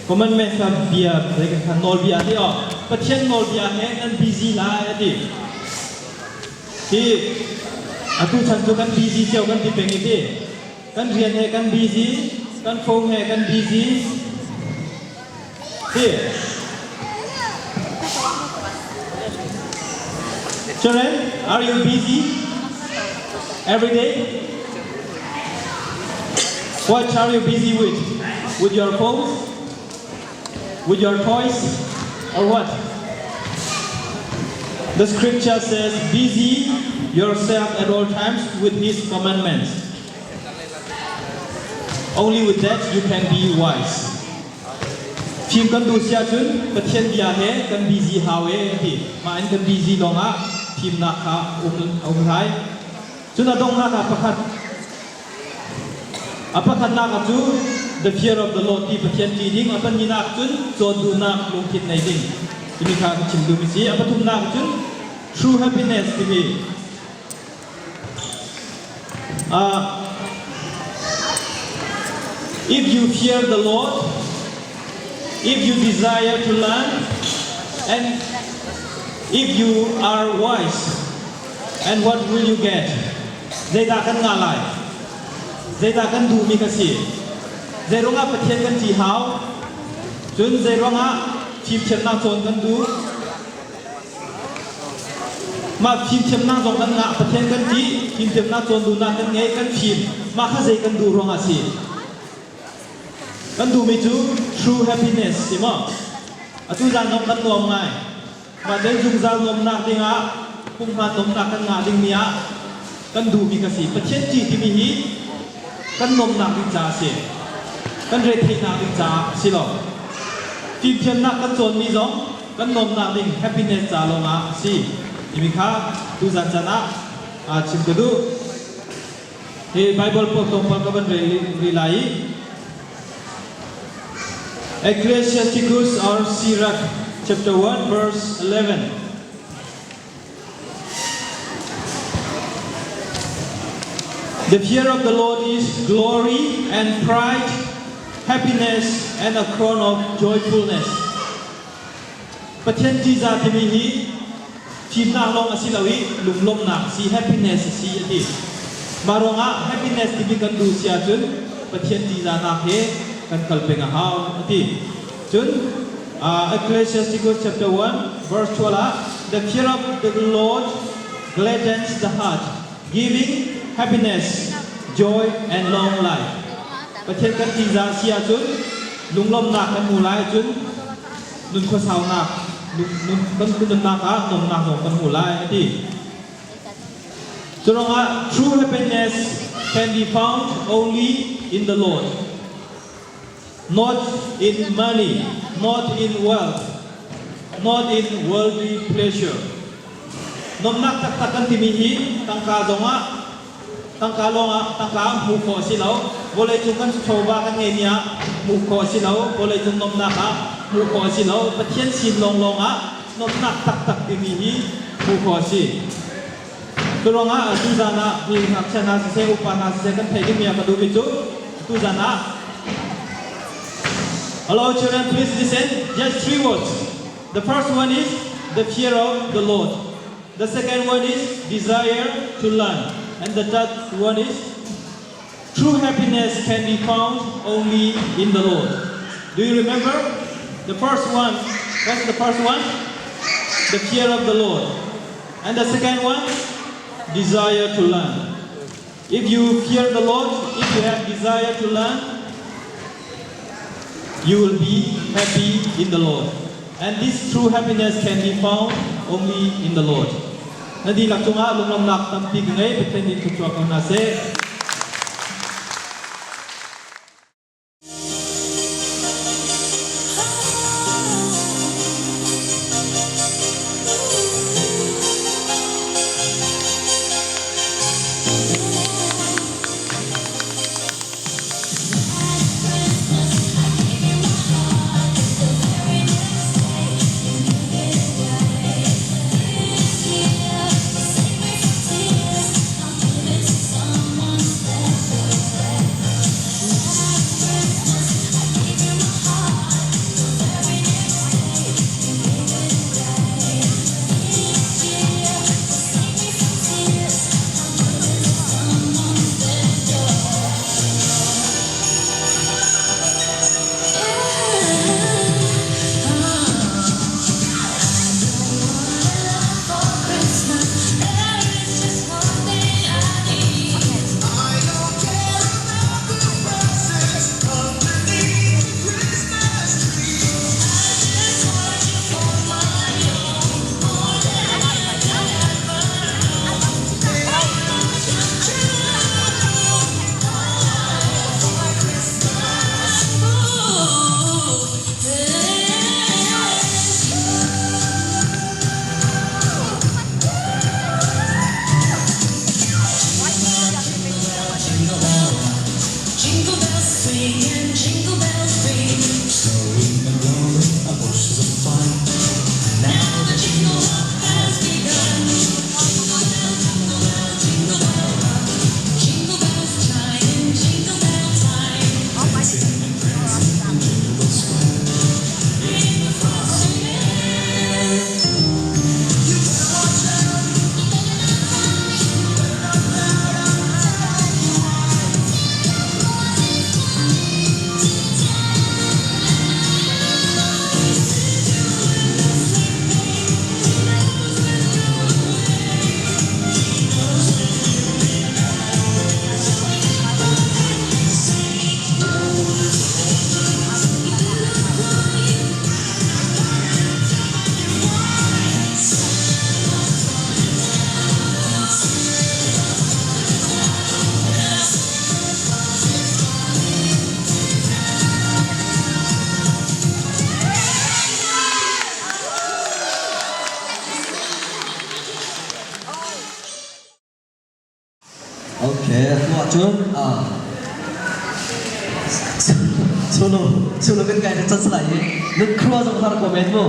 commandment kha bia kha nawlbia ti aw Pathian nawlbia he nan busy lai a ti. Hi atu chan cu kan busy cio kan ti peng i ti. Kan rian he kan busy, kan phone he kan busy. Hi. Children, are you busy every day? What are you busy with? With your phones? With your toys? Or what? The scripture says, busy yourself at all times with his commandments. Only with that you can be wise. Fim kan duh si ahcun Pathian bia he kan busy hau e ti. Mah in kan busy lawngah fimnak kha um, um lai. Cun a donghnak ah pakhat A pakhatnak cu the fear of the Lord ti Pathian ṭih ding, a pahnihnak cun cawn duhnak lungthin nei ding timi kha ka chim duhmi si. A pathumnak cun true happiness timi if you fear the Lord, if you desire to learn, and if you are wise, and what will you get? Zeidah kan ngah lai? Zeidah kan duhmi ka si? Zeiruangah Pathian kan ṭih hau? Cun zeiruangah fimthiamnak cawn kan duh? Mah fimthiamnak zong kan ngah, Pathian kan ṭih, fimthiamnak cawn duhnak kan ngei, kan fim. Mah kha zei kan duh ruangah a si? Kan duhmi cu true happiness si maw? Atu zan zong kan nuam ngai. Mah den zungzal nuamnak dingah punghman nuamnak kan ngah dingmi ah kan duhmi ka si. Pathian ṭih timi hi kan nuamnak ding caah a si. Kan retheihnak ding caah a si lo. Fimthiamnak kan cawnmi zong kan nuamnak ding happiness ca lawngah a si timi kha tuzan caan ah chim ka duh. Hi Bible pawl tlawmpal ka van rel rih lai i Ecclesiasticus or Sirach chapter 1 verse 11. The fear of the Lord is glory and pride, happiness and a crown of joyfulness. Pathian ṭihzah timi hi fimnak lawng a si lo i lunglawmhnak si happiness a si a ti. Mah ruangah happiness timi kan duh si ahcun Pathian ṭihzahnak he kan kal peng a hau a ti. Cun Ecclesiasticus chapter 1 verse 12 ah the fear of the Lord gladdens the heart, giving happiness, joy and long life. Pathian kan ṭihzah si ahcun lunglawmhnak kan hmu lai cun nun khuasaunak kan nunnak ah nuamnak zong kan hmu lai a ti. Curuangah true happiness can be found only in the Lord, not in money, not in wealth, not in worldly pleasure. Nuamnak taktak kan timi hi tangka zongah Tangka lawngah tangka hmuh khawh a si lo. Vawleicung kan chawva kan ngeihmi ah hmuh khawh a si lo. Vawleicung nuamhnak ah hmuh khawh a si lo. Pathian sin lawnglawng ah nuamhnak taktak timi hi hmuh khawh a si. Cu ruangah tuzan ah hi ngakchia hna siseh, upa hna siseh kan theih dingmi ah ka duhmi cu tu. Tuzan ah. Hello children, please listen. Just three words. The first one is the fear of the Lord. The second one is desire to learn. And the third one is true happiness can be found only in the Lord. Do you remember? The first one, what's the first one? The fear of the Lord. And the second one, desire to learn. If you fear the Lord, if you have desire to learn, you will be happy in the Lord. And this true happiness can be found only in the Lord. Na dihlak cungah lunglawmhnak tampi ka ngei. Pathian nih thluachuah ko hna seh. Okay, tu ahcun solo solo kan kai na chan salai i nan khua zong har ko men mu.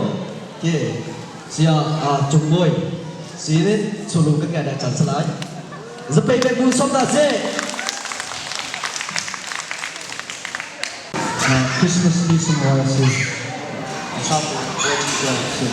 Ke sia cung boy si ni solo kan kai na chan salai. Zapei pe bu som da se. Christmas ni sumawala si Sapo si.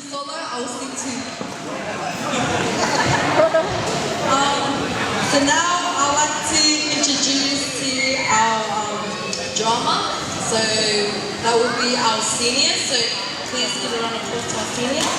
Solo, I will sing too. So now I'd like to introduce to you our drama. So that will be our seniors. So please give a round of applause to our seniors.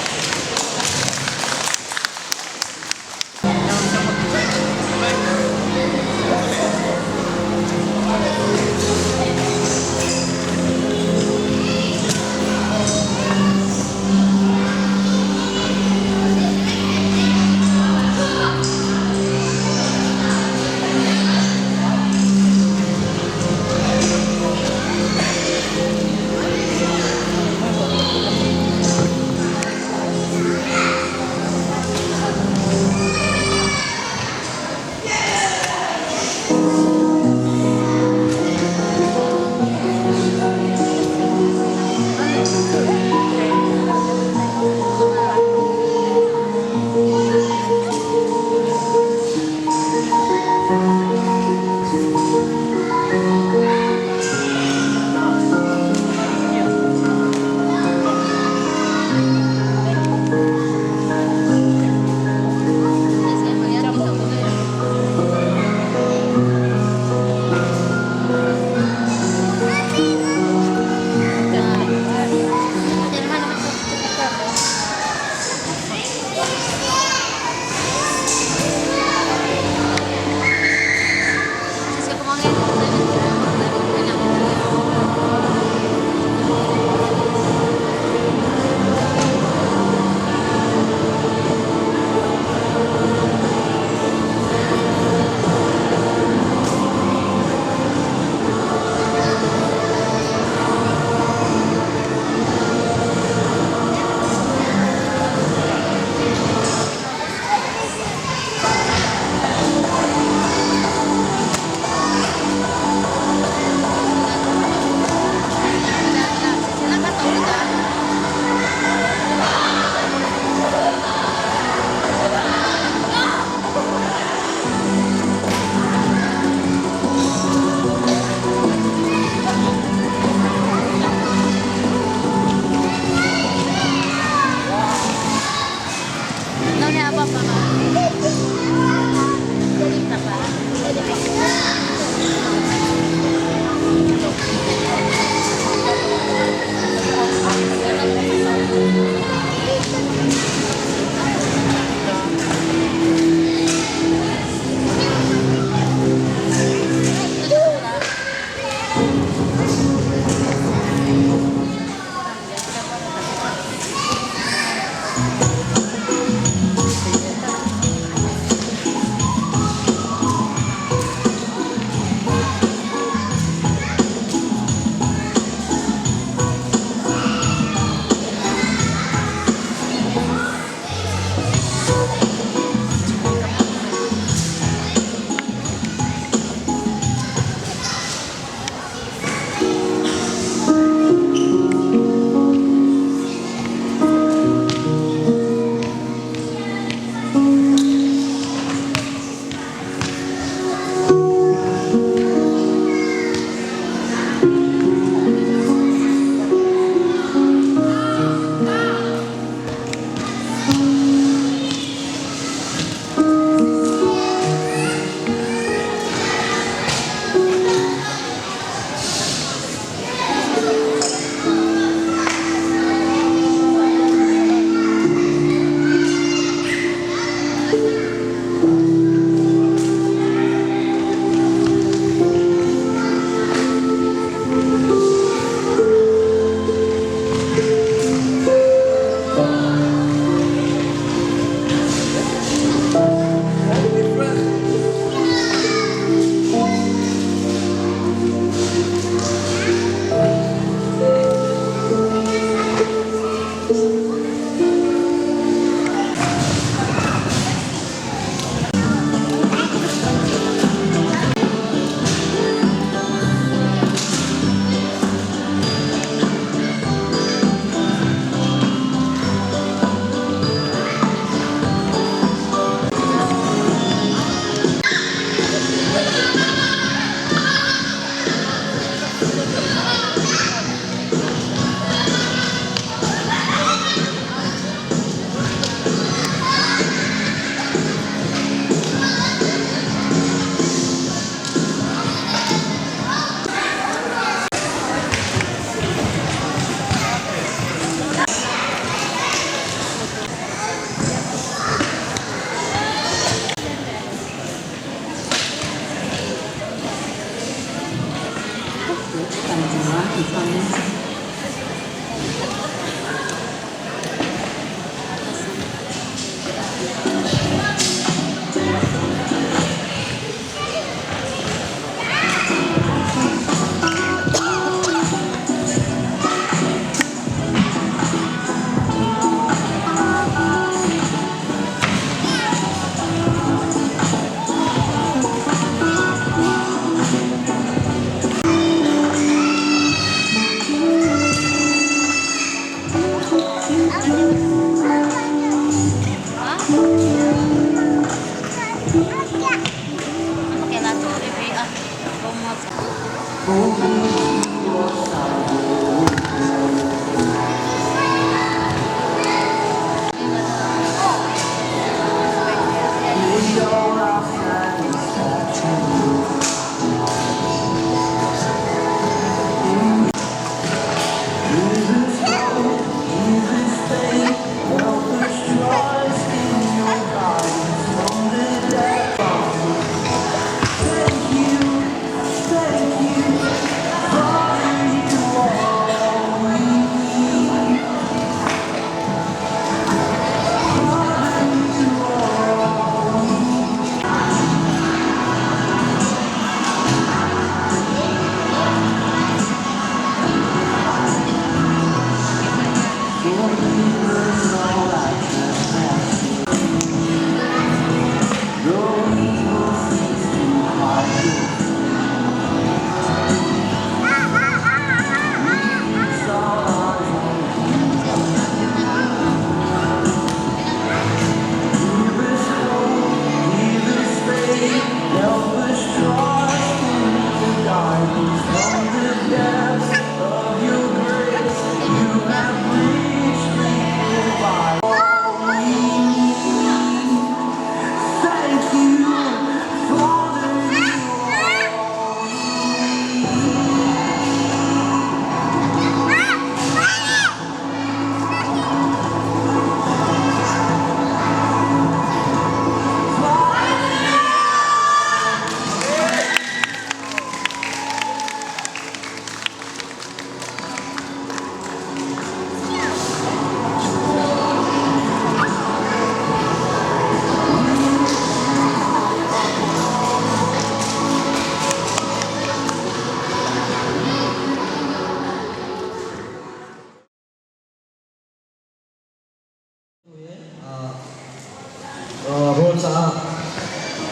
Rawl caah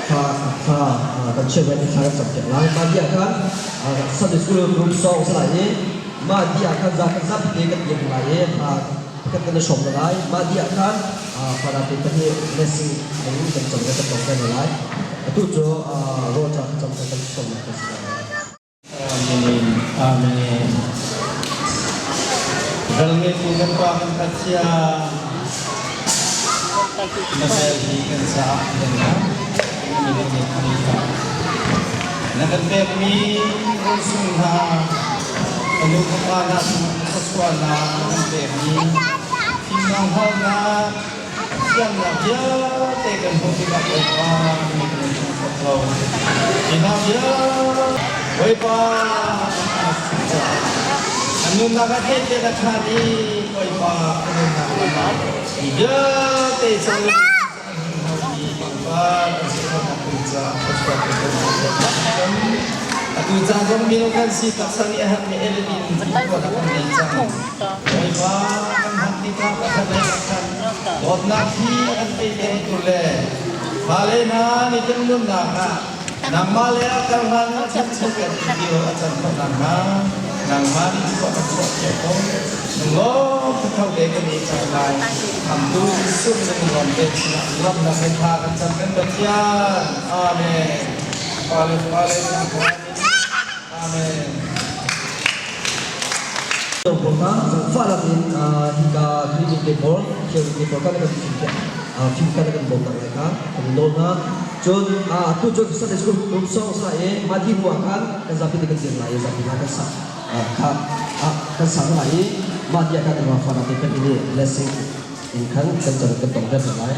thla thla kan chiah lai thla kan cam piak lai. Mah dih ah khan Sunday School group song a si lai i mah dih ah khan za kan zapi te kan dir lai i hla pakhat kan i hrawm lai. Mah dih ah khan Father te pahnih blessing in kan cam le kan tong kan lai. Atu cu rawl ca cam kan hrawm kan si lai. Amen. Amen. Ral ngeitu kan Pa kan Pathian, na vel hi kan caah kan na Na kan pekmi rulsung hna, ka nu ka pa hna cungah thluachuahnak na kan pekmi, fimnak hngalhnak, Thiamnak vialte kan hmuh tikah Bawipa mi kan in thangṭhat ko. Hi hna vialte Bawipa an nunnak ah tehte na khaan i Bawipa a nunnak lam ah mi vialte cang Bawipa kan si khawhnak ding caah thluachuah pe ko Atu caan zong minung kan si taksa nih a herhmi elimi in tuah kan ngei cang. Bawipa kan hman tikah pakhat le pakhat dawtnak hi an pe pengtu le fale hna nitin nunnak ah nangmah le a kal hlan ah ṭhancho kan ti a can khawh nakhnga nangmah nih chuah kan chuah piak ko. Lunglawm thatho te kan i cang lai. Khamtu Jesuh na lungrawm te sinah nuamhnak he thla kan cam kan Pathian. Amen. Fale fale Amen. Zangfahnak in hika clinic te pawl, clinic te pawl kan kan fim kan kan bawm nak lai kha kan nawl hna. Cun atu cun Sunday school kum song sa i mah hnu ah khan kan zapi te kan dir lai i zapi hna kan sa kha kan sa lai i mah ti ah khan fana te kan i blessing in khan kan can kan tong ter lai.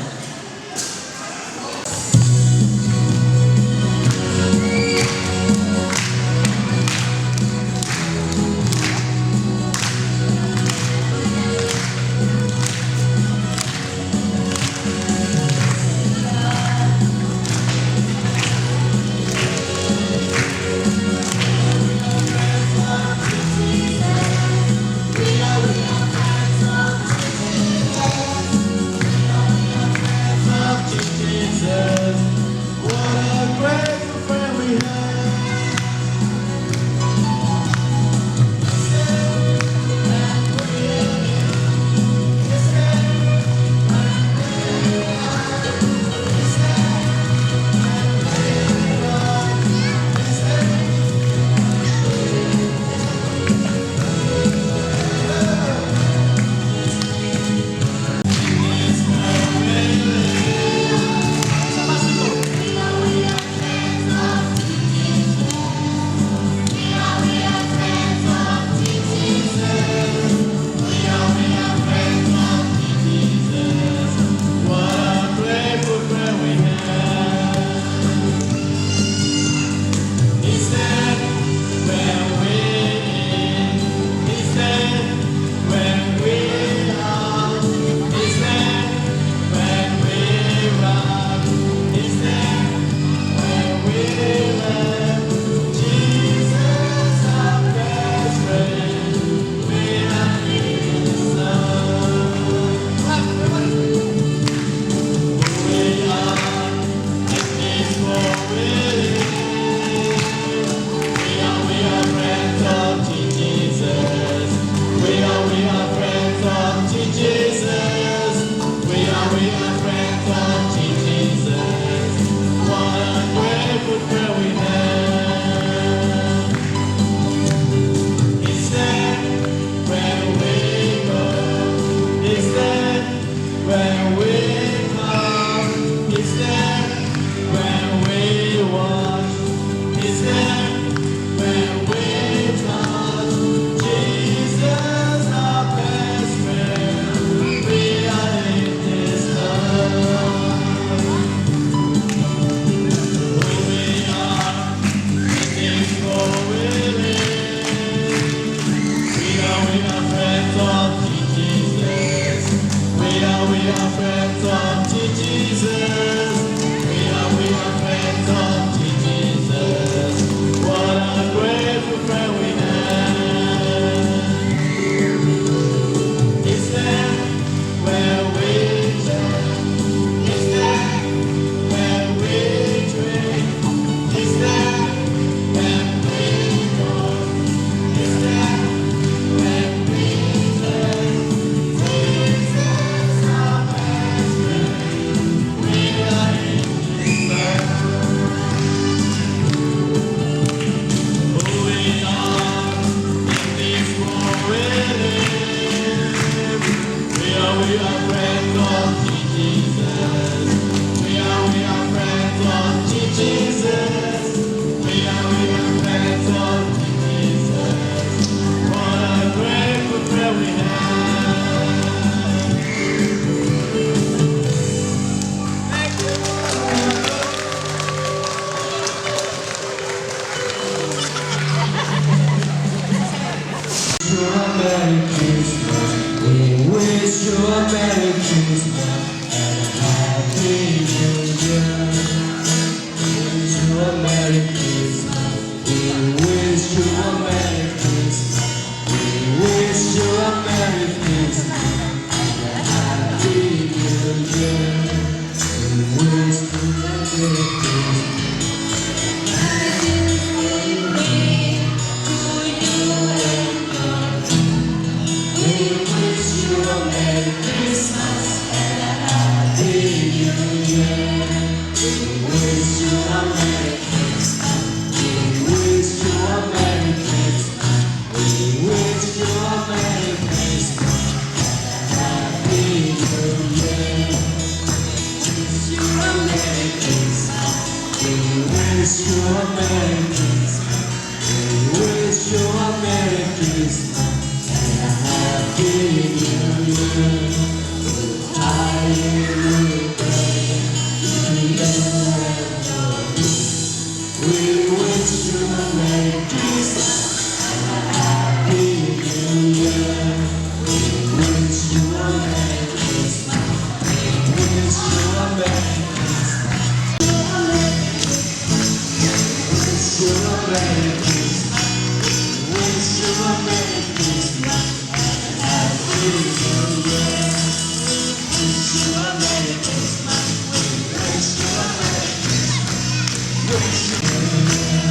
Wish you a Merry Christmas and a Happy New Year. We wish you a Merry Christmas. We wish you a Merry Christmas. Wish you a Merry Christmas. Wish you a Merry Christmas and a Happy New Year. Wish you a Merry Christmas. We wish you a Merry Christmas. Wish you a New Year.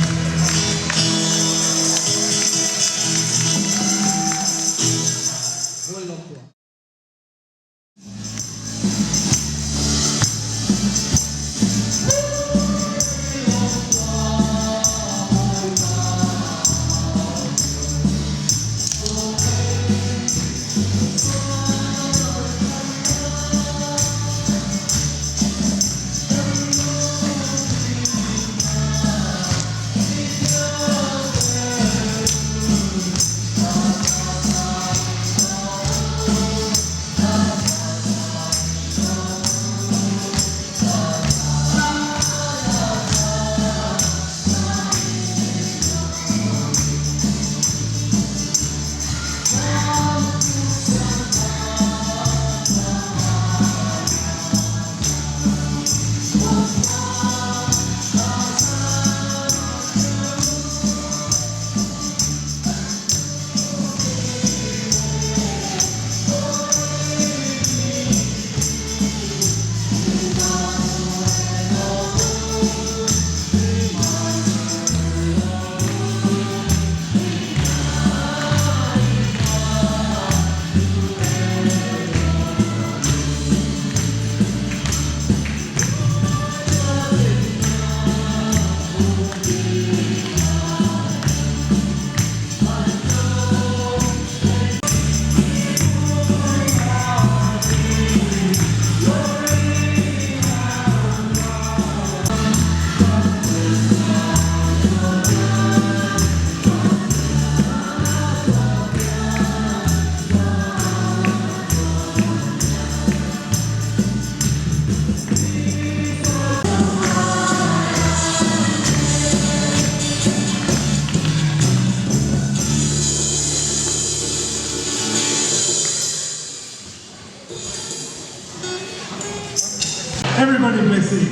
Everybody blessing.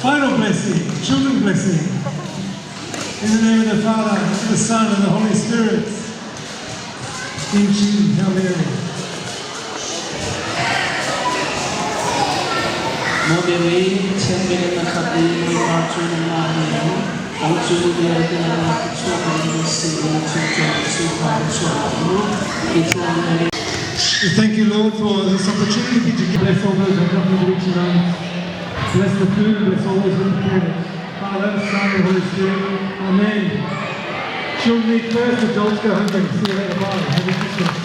Final blessing. Children blessing. In the name of the Father, and the Son, and the Holy Spirit. In tune, Hail Mary. Maw Mary, Thiang min in na khat i Bawipa cu nangmah he nang cu vialte na thluachuah mi na si i na chung Jesuh kha thluachuah u. Mi Thiang Mary. We thank you, Lord, for this opportunity to bless all those who have nothing to eat tonight. Bless the food, bless all those who prepared it. Father, Son, and Holy Spirit. Amen. Children eat first, adults go hungry. See you later. Bye. Happy Christmas.